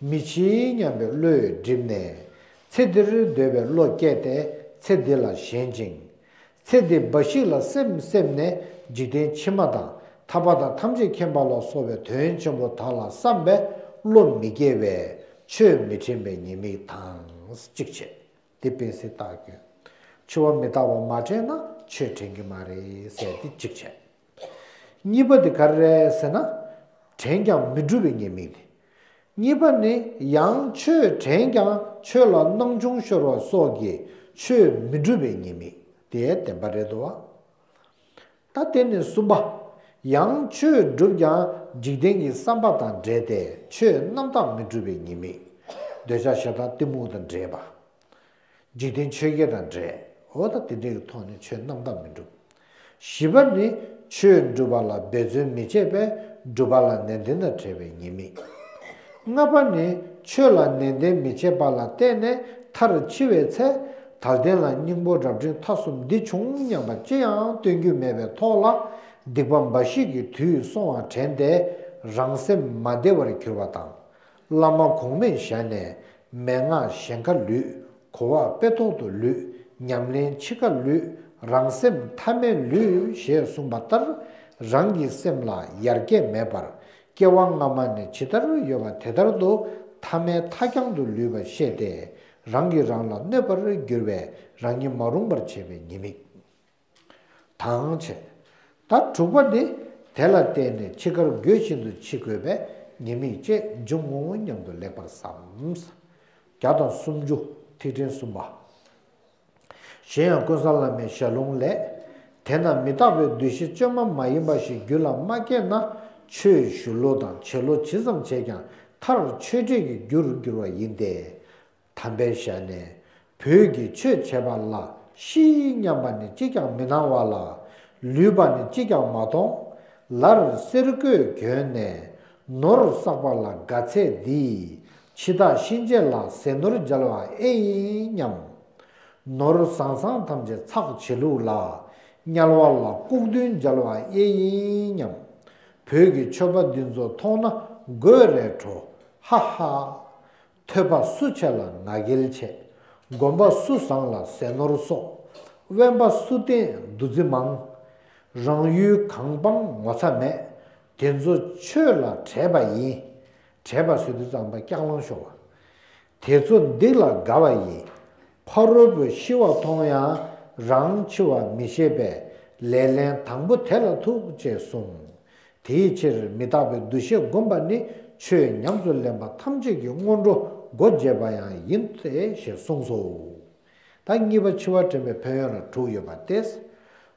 མི་འཆི་སྙམ་པའི་བློས་བསྒྲིབས་ནས། ཚེ་འདིར་སྡོད་པའི་བློ་སྐྱེས་ཏེ། ཚེ་འདི་ལ་ཞེན་ཅིང་། ཚེ་འདི་འབའ་ཞིག་ལ་སེམས་གསེམས་ནས། འཇིག་རྟེན་ཕྱི་མ་དང་། ཐར་པ་དང་ཐམས་ཅད་མཁྱེན་པ་ལ་སོགས་པའི་དོན་ཆེན་པོ་དག་ལ་བསམ་པའི་བློ་མི་སྐྱེ་བས། ཆོས་མི་དྲན་པའི་ཉེས་དམིགས་དང་། གཅིག་བྱས། འདི་དཔེ་སྲིད་རྟགས་སྐྱོན། འཆི་བ་མི་རྟག་པ་མ་དྲན་ན་ཆོས་དྲན་གྱི་མ་རེད་ཟེར་ཏེ་གཅིག་བྱས། གཉིས་པ་དེ་ག་རེ་རེད་ཟེར་ན། དྲན་ཀྱང་མི་འགྲུབ་པའི་ཉེས་དམིགས་དེ། གཉིས་པ་ནི་ཡང་ཆོས་དྲན་ཀྱང་ཆོས་ལ་སྣང་ཆུང་ཤོར་བ་སོགས་ཀྱིས་ཆོས་མི་འགྲུབ་པའི་ཉེས་དམིགས་དེ་བདེན་པ་རེད་དོ། ད་དེ་ནི་གསུམ་པ། ཡང་ཆོས་བསྒྲུབས་ཀྱང་འཇིག་རྟེན་གྱི་བསམ་པ་དང་འབྲེལ་ཏེ་ཆོས་རྣམ་དག་མི་འགྲུབ་པའི་ཉེས་དམིགས། འདོད་ཆགས་ཞེ་སྡང་གཏི་མུག་དང་འདྲེས་པ། འཇིག་རྟེན་ཆོས་བརྒྱད་དང་འདྲེས། འོ་ད་དེ་འདྲའི་གི་ཐོག་ནས་ཆོས་རྣམ་དག་མི་འགྲུབ། བཞི་པ་ནི་ཆོས་སྒྲུབ་པ་ལ་འབད་བརྩོན་མི་བྱེད་པས་སྒྲུབ་པ་ལ་ནན་ཏན་དང་བྲལ་བའི་ཉེས་དམིགས། ལྔ་པ་ནི་ཆོས་ལ་ནན་ཏན་མི་བྱེད་པ་ལ་བརྟེན་ནས་མཐར་འཆི་བའི་ཚེ། དལ་རྟེན་ལ་སྙིང་པོ་རབ་འབྲིང་ཐ་གསུམ་འདི་བྱུང་སྙམ་པ་ཅི་ཡང་སྟོན་རྒྱུ་མེད་པའི་ཐོག་ལ། སྡིག་པ་འབའ་ཞིག་གིས་དུས་སོང་བ་དྲན་ཏེ་རང་སེམས་མ་བདེ་བར་གྱུར་པ་དང་། བླ་མ་གོང་མའི་ཞལ་ནས། མན་ངག་གཞན་ཁར་ལུས། གོ་བ་དཔེ་ཐོག་ཏུ་ལུས། ཉམས་ལེན་འཆི་ཁར་ལུས། རང་སེམས་ཐ་མལ་ལུས་ཞེས་གསུངས་པ་ལྟར། རང་གི་སེམས་ལ་ཡར་རྒྱས་མེད་པར། སྐྱེ་བ་སྔ་མ་ནས་ཇི་ལྟར་ཡོད་པ་དེ་ལྟར་དུ་ཐ་མལ་ཐ་རྐྱང་དུ་ལུས་པ་ཤེས་ཏེ། རང་གིས་རང་ལ་གནོད་པར་གྱུར་པའི་རང་ཉིད་མ་རུངས་པར་བྱེད་པའི་ཉེས་དམིགས། དང་བྱས། ད་དྲུག་པ་ནི། དེ་ལ་བརྟེན་ནས་འཆི་ཁར་འགྱོད་བཞིན་དུ་འཆི་དགོས་པའི་ཉེས་དམིགས་བཅས་འབྱུང་ངོ་སྙམ་དུ་ལེགས་པར་བསམ། བརྒྱ་དང་སུམ་ཅུ། ཐིག་ཕྲེང་གསུམ་པ། གཞན་ཡང་ཀུན་བཟང་བླ་མའི་ཞལ་ལུང་ལས། དེས་ན་མི་རྟག་པའི་འདུ་ཤེས་བཅོས་མ་མ་ཡིན་པ་ཞིག་རྒྱུད་ལ་མ་སྐྱེས་ན། ཆོས་ཞུ་ལོ་དང་བྱེད་ལོ་ཇི་ཙམ་བྱས་ཀྱང་མཐར་ཆོས་བྲལ་གྱི་རྒྱུར་འགྱུར་བ་ཡིན་ཏེ། དམ་པའི་ཞལ་ནས། བོད་ཀྱི་ཆོས་བྱེད་པ་ལ་ཤི་སྙམ་པ་ནི་གཅིག་ཀྱང་མི་སྣང་བ་ལ། ལུས་པ་ནི་གཅིག་ཀྱང་མ་མཐོང་། ལར་གསེར་གོས་གྱོན་ནས། ནོར་བསགས་པ་ལ་དགའ་ཚད་འདིས། འཆི་བདག་གཤིན་རྗེ་ལ་ཟས་ནོར་མཇལ་བ་ཨེ་ཡིན་སྙམ། ནོར་བཟང་བཟང་ཐམས་ཅད་ཚགས་བྱེད་ལུགས་ལ། དམྱལ་བ་ལ་སྐུགས་འདོན་མཇལ་བ་ཨེ་ཡིན་སྙམ། བོད་ཀྱི་ཆོས་པ་འདི་ཚོ་མཐོང་ན་དགོད་རེ་བྲོ། ཧ་ཧ། ཐོས་པ་སུ་ཆེ་ལ་ང་རྒྱལ་ཆེ། སྒོམ་པ་སུ་བཟང་ལ་ཟས་ནོར་གསོག་དབེན་པ་སུ་བསྟེན་འདུ་འཛི་མང་། རང་ཡུལ་གང་སྤང་ངོ་ཚ་མེད། དེ་ཚོ་ཆོས་ལ་བྲེད་པ་ཡིན། བྲེད་པ་ཟེར་དུས་ཙམ་པ་སྐྱག་ལང་ཤོར་བ། དེ་ཚོ་སྡིག་ལ་དགའ་བ་ཡིན། ཕ་རོལ་པོས་ཤི་བ་མཐོང་ཡང་རང་འཆི་བ་མི་ཤེས་པས་ལས་ལན་དང་པོ་དེ་ལ་ཐུག་ཅེས་གསུངས། དེའི་ཕྱིར་མི་རྟག་པའི་འདུ་ཤེས་བསྒོམ་པ་ནི་ཆོས་ཉམས་སུ་ལེན་པ་ཐམས་ཅད་ཀྱི་སྔོན་འགྲོ་སྒོ་འབྱེད་པ་ཡང་ཡིན་ཏེ་ཞེས་གསུངས་སོ། ད་གཉིས་པ་འཆི་བ་དྲན་པའི་ཕན་ཡོན་ལ་དྲུག་ཡོད་པ་སྟེ།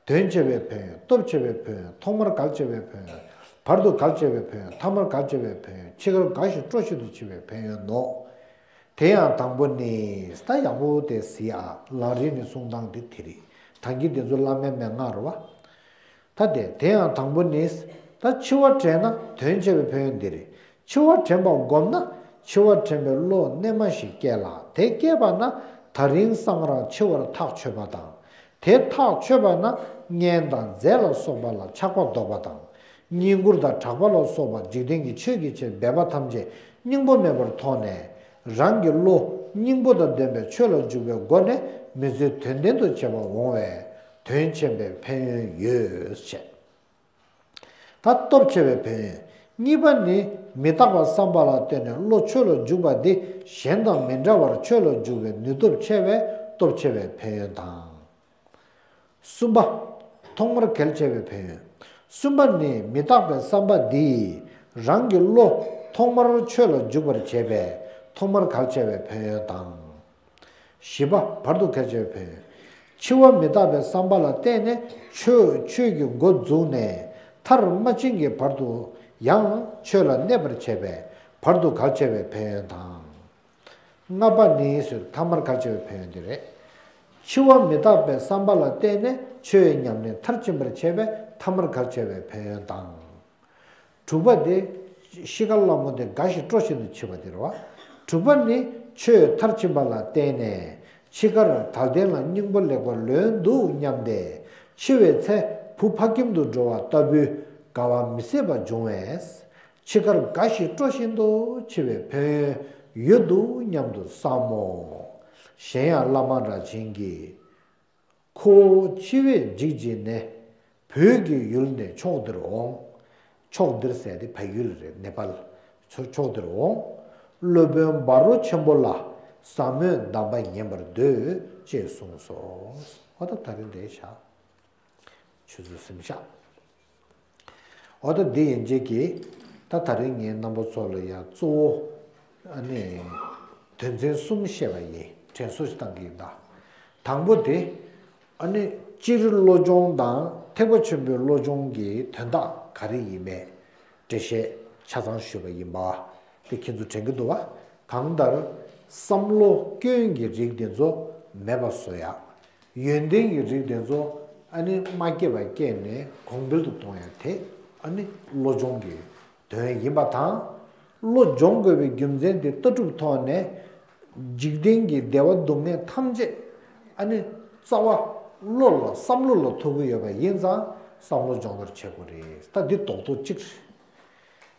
དོན་ཆེ་བའི་ཕན་ཡོན། སྟོབས་ཆེ་བའི་ཕན་ཡོན། ཐོག་མར་གལ་ཆེ་བའི་ཕན་ཡོན། བར་དུ་གལ་ཆེ་བའི་ཕན་ཡོན། ཐ་མར་གལ་ཆེ་བའི་ཕན་ཡོན། འཆི་ཁར་དགའ་ཞིང་སྤྲོ་བཞིན་དུ་འཆི་བའི་ཕན་ཡོན་ནོ། དེ་ཡང་དང་པོ་ནི། ད་ཡག་པོ་དེ་གཟིགས་ཨ། ལམ་རིམ་ནི་གསུང་སྟངས་འདི་དེ་རེད། ད་གིན་དེ་ཚོ་བླ་མའི་མན་ངག་རེད་བ། ད་དེ་དེ་ཡང་དང་པོ་ནི། ད་འཆི་བ་དྲན་ན་དོན་ཆེ་བའི་ཕན་ཡོན་འདི་རེད། འཆི་བ་དྲན་པ་བསྒོམས་ན་འཆི་བ་དྲན་པའི་བློ་རྣལ་མ་ཞིག་སྐྱེ་ལ། དེ་སྐྱེས་པ་ན་ད་རིང་སང་རང་འཆི་བར་ཐག་ཆོད་པ་དང་། དེ་ཐག་ཆོད་པ་ན་གཉེན་དང་རྫས་ལ་སོགས་པ་ལ་ཆགས་པ་ལྡོག་པ་དང་། བསྙེན་བཀུར་དང་གྲགས་པ་ལ་སོགས་པ་འཇིག་རྟེན་གྱི་ཆོས་ཀྱི་ཕྱིར་འབད་པ་ཐམས་ཅད་སྙིང་པོ་མེད་པར་མཐོང་ནས། རང་གི་བློ་སྙིང་པོ་དང་ལྡན་པའི་ཆོས་ལ་འཇུག་པའི་སྒོ་ནས་མི་ཚེ་དོན་ལྡན་དུ་བྱེད་པར་འོང་བས་དོན་ཆེན་པོའི་ཕན་ཡོན་ཡོད་ཅེས། ད་སྟོབས་ཆེ་བའི་ཕན་ཡོན། གཉིས་པ་ནི་མི་རྟག་པ་བསམ་པ་ལ་བརྟེན་ནས་བློ་ཆོས་ལ་འཇུག་པ་འདི་གཞན་དང་མི་འདྲ་བར་ཆོས་ལ་འཇུག་པའི་ནུས་སྟོབས་ཆེ་བས་སྟོབས་ཆེ་བའི་ཕན་ཡོན་དང་། གསུམ་པ། ཐོག་མར་གལ་ཆེ་བའི་ཕན་ཡོན། གསུམ་པ་ནི་མི་རྟག་པའི་བསམ་པ་འདིས་རང་གི་བློ་ཐོག་མར་ཆོས་ལ་འཇུག་པར་བྱེད་པས་ཐོག་མར་གལ་ཆེ་བའི་ཕན་ཡོན་དང་། བཞི་པ། བར་དུ་གལ་ཆེ་བའི་ཕན་ཡོན། འཆི་བ་མི་རྟག་པའི་བསམ་པ་ལ་བརྟེན་ནས་ཆོས་ཆོས་ཀྱི་འགོ་འཛུགས་ནས་ མཐར་མ་ཕྱིན་གྱི་བར་དུ་ཡང་ཆོས་ལ་གནས་པར་བྱེད་པའི་བར་དུ་གལ་ཆེ་བའི་ཕན་ཡོན་དང་། ལྔ་པ་ནི་ཟེར་ཐ་མར་གལ་ཆེ་བའི་ཕན་ཡོན་དེ་རེད། འཆི་བ་མི་རྟག་པའི་བསམ་པ་ལ་བརྟེན་ནས་ཆོས་ཉམས་ལེན་མཐར་ཕྱིན་པར་བྱེད་པའི་ཐ་མར་གལ་ཆེ་བའི་ཕན་ཡོན་དང་། དྲུག་པ་དེ། ཤི་ཁར་སླ་མོ་དེ་དགའ་ཞིང་སྤྲོ་བཞིན་དུ་འཆི་བ་དེ་རེད་བ། དྲུག་པ་ནི་ཆོས་མཐར་ཕྱིན་པ་ལ་བརྟེན་ནས་འཆི་ཁར་དལ་རྟེན་ལ་སྙིང་པོ་ལེགས་པར་ལོན་འདུག་སྙམ་སྟེ་འཆི་བའི་ཚེ་བུ་ཕ་ཁྱིམ་དུ་འགྲོ་བ་ལྟ་བུའི་དགའ་བ་མི་ཟད་པ་འབྱུང་བས། འཆི་ཁར་དགའ་ཞིང་སྤྲོ་བཞིན་དུ་འཆི་བའི་ཕན་ཡོན་ཡོད་འདུག་སྙམ་དུ་བསམ་མོ། གཞན་ཡང་བླ་མ་རྭ་ཆེན་གྱིས། ཁོ་བོ་འཆི་བས་འཇིགས་བྱས་ནས། བོད་ཀྱི་ཡུལ་ནས་ཕྱོགས་འདིར་འོང་། ཕྱོགས་འདིར་ཟེར་ཏེ་བལ་ཡུལ་རེད། ནེ་པཱལ། ཕྱོགས་འདིར་འོང་། སློབ་དཔོན་འབའ་རོ་ཆེན་པོ་ལ་ཟབ་མོའི་གདམས་པ་ཉན་པར་འདོད་ཅེས་གསུངས་སོ། འོ་ད་ད་རིང་འདིར་བཞག་ཆུ་ཚོད་གསུམ་བཞག་འོ་ད་འདི་ཡན་ཆད་ཀྱིས་ད་ད་རིང་ངས་རྣམ་པ་ཚོ་ལ་ཡང་གཙོ་བོ་ཨ་ནི་དོན་ཚན་གསུམ་བཤད་པ་ཡིན། དྲན་གསོ་ཞིག་བཏང་གི་ཡིན་ད། དང་པོ་དེ་ཨ་ནི་སྤྱིར་བློ་སྦྱོང་དང་ཐེག་པ་ཆེན་པོའི་བློ་སྦྱོང་གི་དོན་དག་ག་རེ་ཡིན་མེད་འགྲེལ་བཤད་ཆ་ཚང་ཞུས་པ་ཡིན་པ་དེ་ཁྱེད་ཚོ་དྲན་གྱི་འདུག་བ། གང་ལྟར་བསམ་བློ་སྐྱོན་གྱི་རིགས་དེ་ཚོ་མེད་པ་བཟོ་ཡག་ཡོན་ཏན་གྱི་རིགས་དེ་ཚོ་ཨ་ནི་མ་སྐྱེས་པ་སྐྱེས་ནས་གོང་འཕེལ་དུ་གཏོང་ཡག་དེ་ཨ་ནི་བློ་སྦྱོང་གི་དོན་ཡིན་པ་དང་། བློ་སྦྱོང་དགོས་པའི་རྒྱུ་མཚན་དེ་ལྟ་གྲུབ་ཐོག་ནས་འཇིག་རྟེན་གྱི་བདེ་བ་སྡུག་བསྔལ་ཐམས་ཅད་ཨ་ནི་རྩ་བ་བློ་ལ་བསམ་བློ་ལ་ཐུག་གི་ཡོད་པ་ཡིན་ཙང་བསམ་བློ་སྦྱོང་བར་བྱེད་དགོས་རེད། ད་འདི་རྡོག་རྡོག་གཅིག་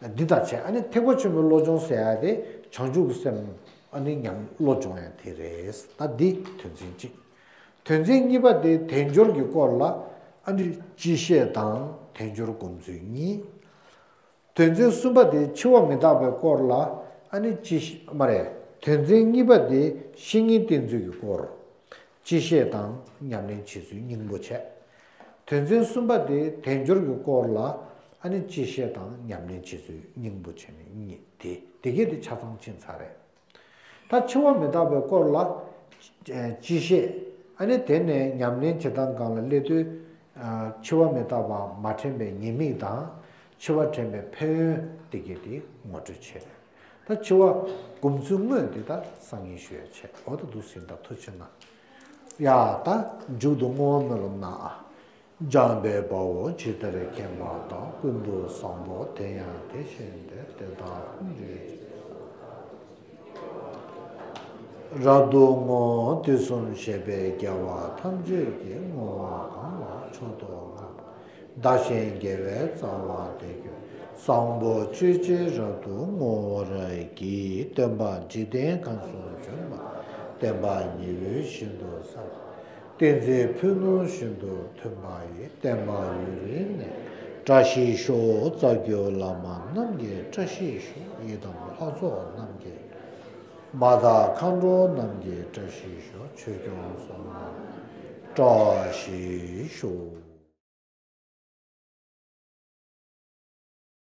རེད། འདི་དང་བྱས་ཨ་ནི་ཐེག་པ་ཆེན་པོའི་བློ་སྦྱོང་ཟེར་ཡ་དེ་བྱང་ཆུབ་ཀྱི་སེམས་ཨ་ནི་ཉམས་བློ་སྦྱོང་ཡ་དེ་རེད། ད་འདི་དོན་ཚན་གཅིག་དོན་ཚན་གཉིས་པ་དེ་དལ་འབྱོར་གྱི་སྐོར་ལ་ཨ་ནི་སྤྱི་བཤད་དང་དལ་འབྱོར་སྒོམ་ཚུལ་གཉིས། དོན་ཚན་གསུམ་པ་དེ་འཆི་བ་མི་རྟག་པའི་སྐོར་ལ་ཨ་ནི་སྤྱི་བཤད་མ་རེད། དོན་ཚན་གཉིས་པ་དེ་བཤེས་གཉེན་བསྟེན་ཚུལ་གྱི་སྐོར། སྤྱི་བཤད་དང་ཉམས་ལེན་བྱེད་ཚུལ་སྙིང་པོ་བྱས། དོན་ཚན་གསུམ་པ་དེ་དལ་འབྱོར་གྱི་སྐོར་ལ་ཨ་ནི་སྤྱི་བཤད་དང་ཉམས་ལེན་བྱེད་ཚུལ་སྙིང་པོ་བྱས་ནས་གཉིས་དེ་དེ་གས་དེ་ཆ་ཚང་ཕྱིན་ཚར་རེད། ད་འཆི་བ་མི་རྟག་པའི་སྐོར་ལ་སྤྱི་བཤད་ཨ་ནི་དེ་ནས་ཉམས་ལེན་བྱེད་སྟངས་སྒང་ལ་སླེབས་དུས་འཆི་བ་མི་རྟག་པ་མ་དྲན་པའི་ཉེས་དམིགས་དང་འཆི་བ་དྲན་པའི་ཕན་ཡོན་དེ་གས་དེ་ངོ་སྤྲོད་བྱས། ད་འཆི་བ་སྒོམ་ཚུལ་དངོས་འདི་ད་སང་ཉིན་ཞུ་ཡ་བྱས། འོ་ད་འདུག་ཟིན། ད་ཐུགས་ཆེ་གནང་། ཡ་ད་མཇུག་ཏུ་བསྔོ་བ་སྨོན་ལམ་གནང་ཨ། འཇམ་དཔལ་དཔའ་བོས་ཇི་ལྟར་མཁྱེན་པ་དང་། ཀུན་ཏུ་བཟང་པོ་དེ་ཡང་དེ་བཞིན་ཏེ། དེ་དག་ཀུན་གྱི་རབ་ཏུ་བསྔོ། དུས་གསུམ་གཤེགས་པའི་རྒྱལ་བ་ཐམས་ཅད་ཀྱིས། བསྔོ་བ་གང་ལ་མཆོག་ཏུ་བསྔགས་པ། བདག་གཞན་དགེ་བའི་རྩ་བ་དེ་ཀུན། བཟང་པོ་སྤྱོད་ཕྱིར་རབ་ཏུ་བསྔོ་བར་བགྱི། སྟོན་པ་འཇིག་རྟེན་ཁམས་སུ་བྱོན་པ། བསྟན་པ་ཉི་འོད་བཞིན་དུ་གསལ་བ། བསྟན་འཛིན་ཕུ་ནུ་བཞིན་དུ་མཐུན་པ་ཡི། བསྟན་པ་ཡུན་རིང་གནས་བཀྲ་ཤིས་ཤོག། རྩ་བརྒྱུད་བླ་མ་རྣམས་ཀྱི་བཀྲ་ཤིས་ཤོག། ཡི་དམ་ལྷ་ཚོགས་རྣམས་ཀྱི། མ་དག་མཁའ་འགྲོ་རྣམས་ཀྱི་བཀྲ་ཤིས་ཤོག། ཆོས་སྐྱོང་སྲུང་མ་བཀྲ་ཤིས་ཤོག།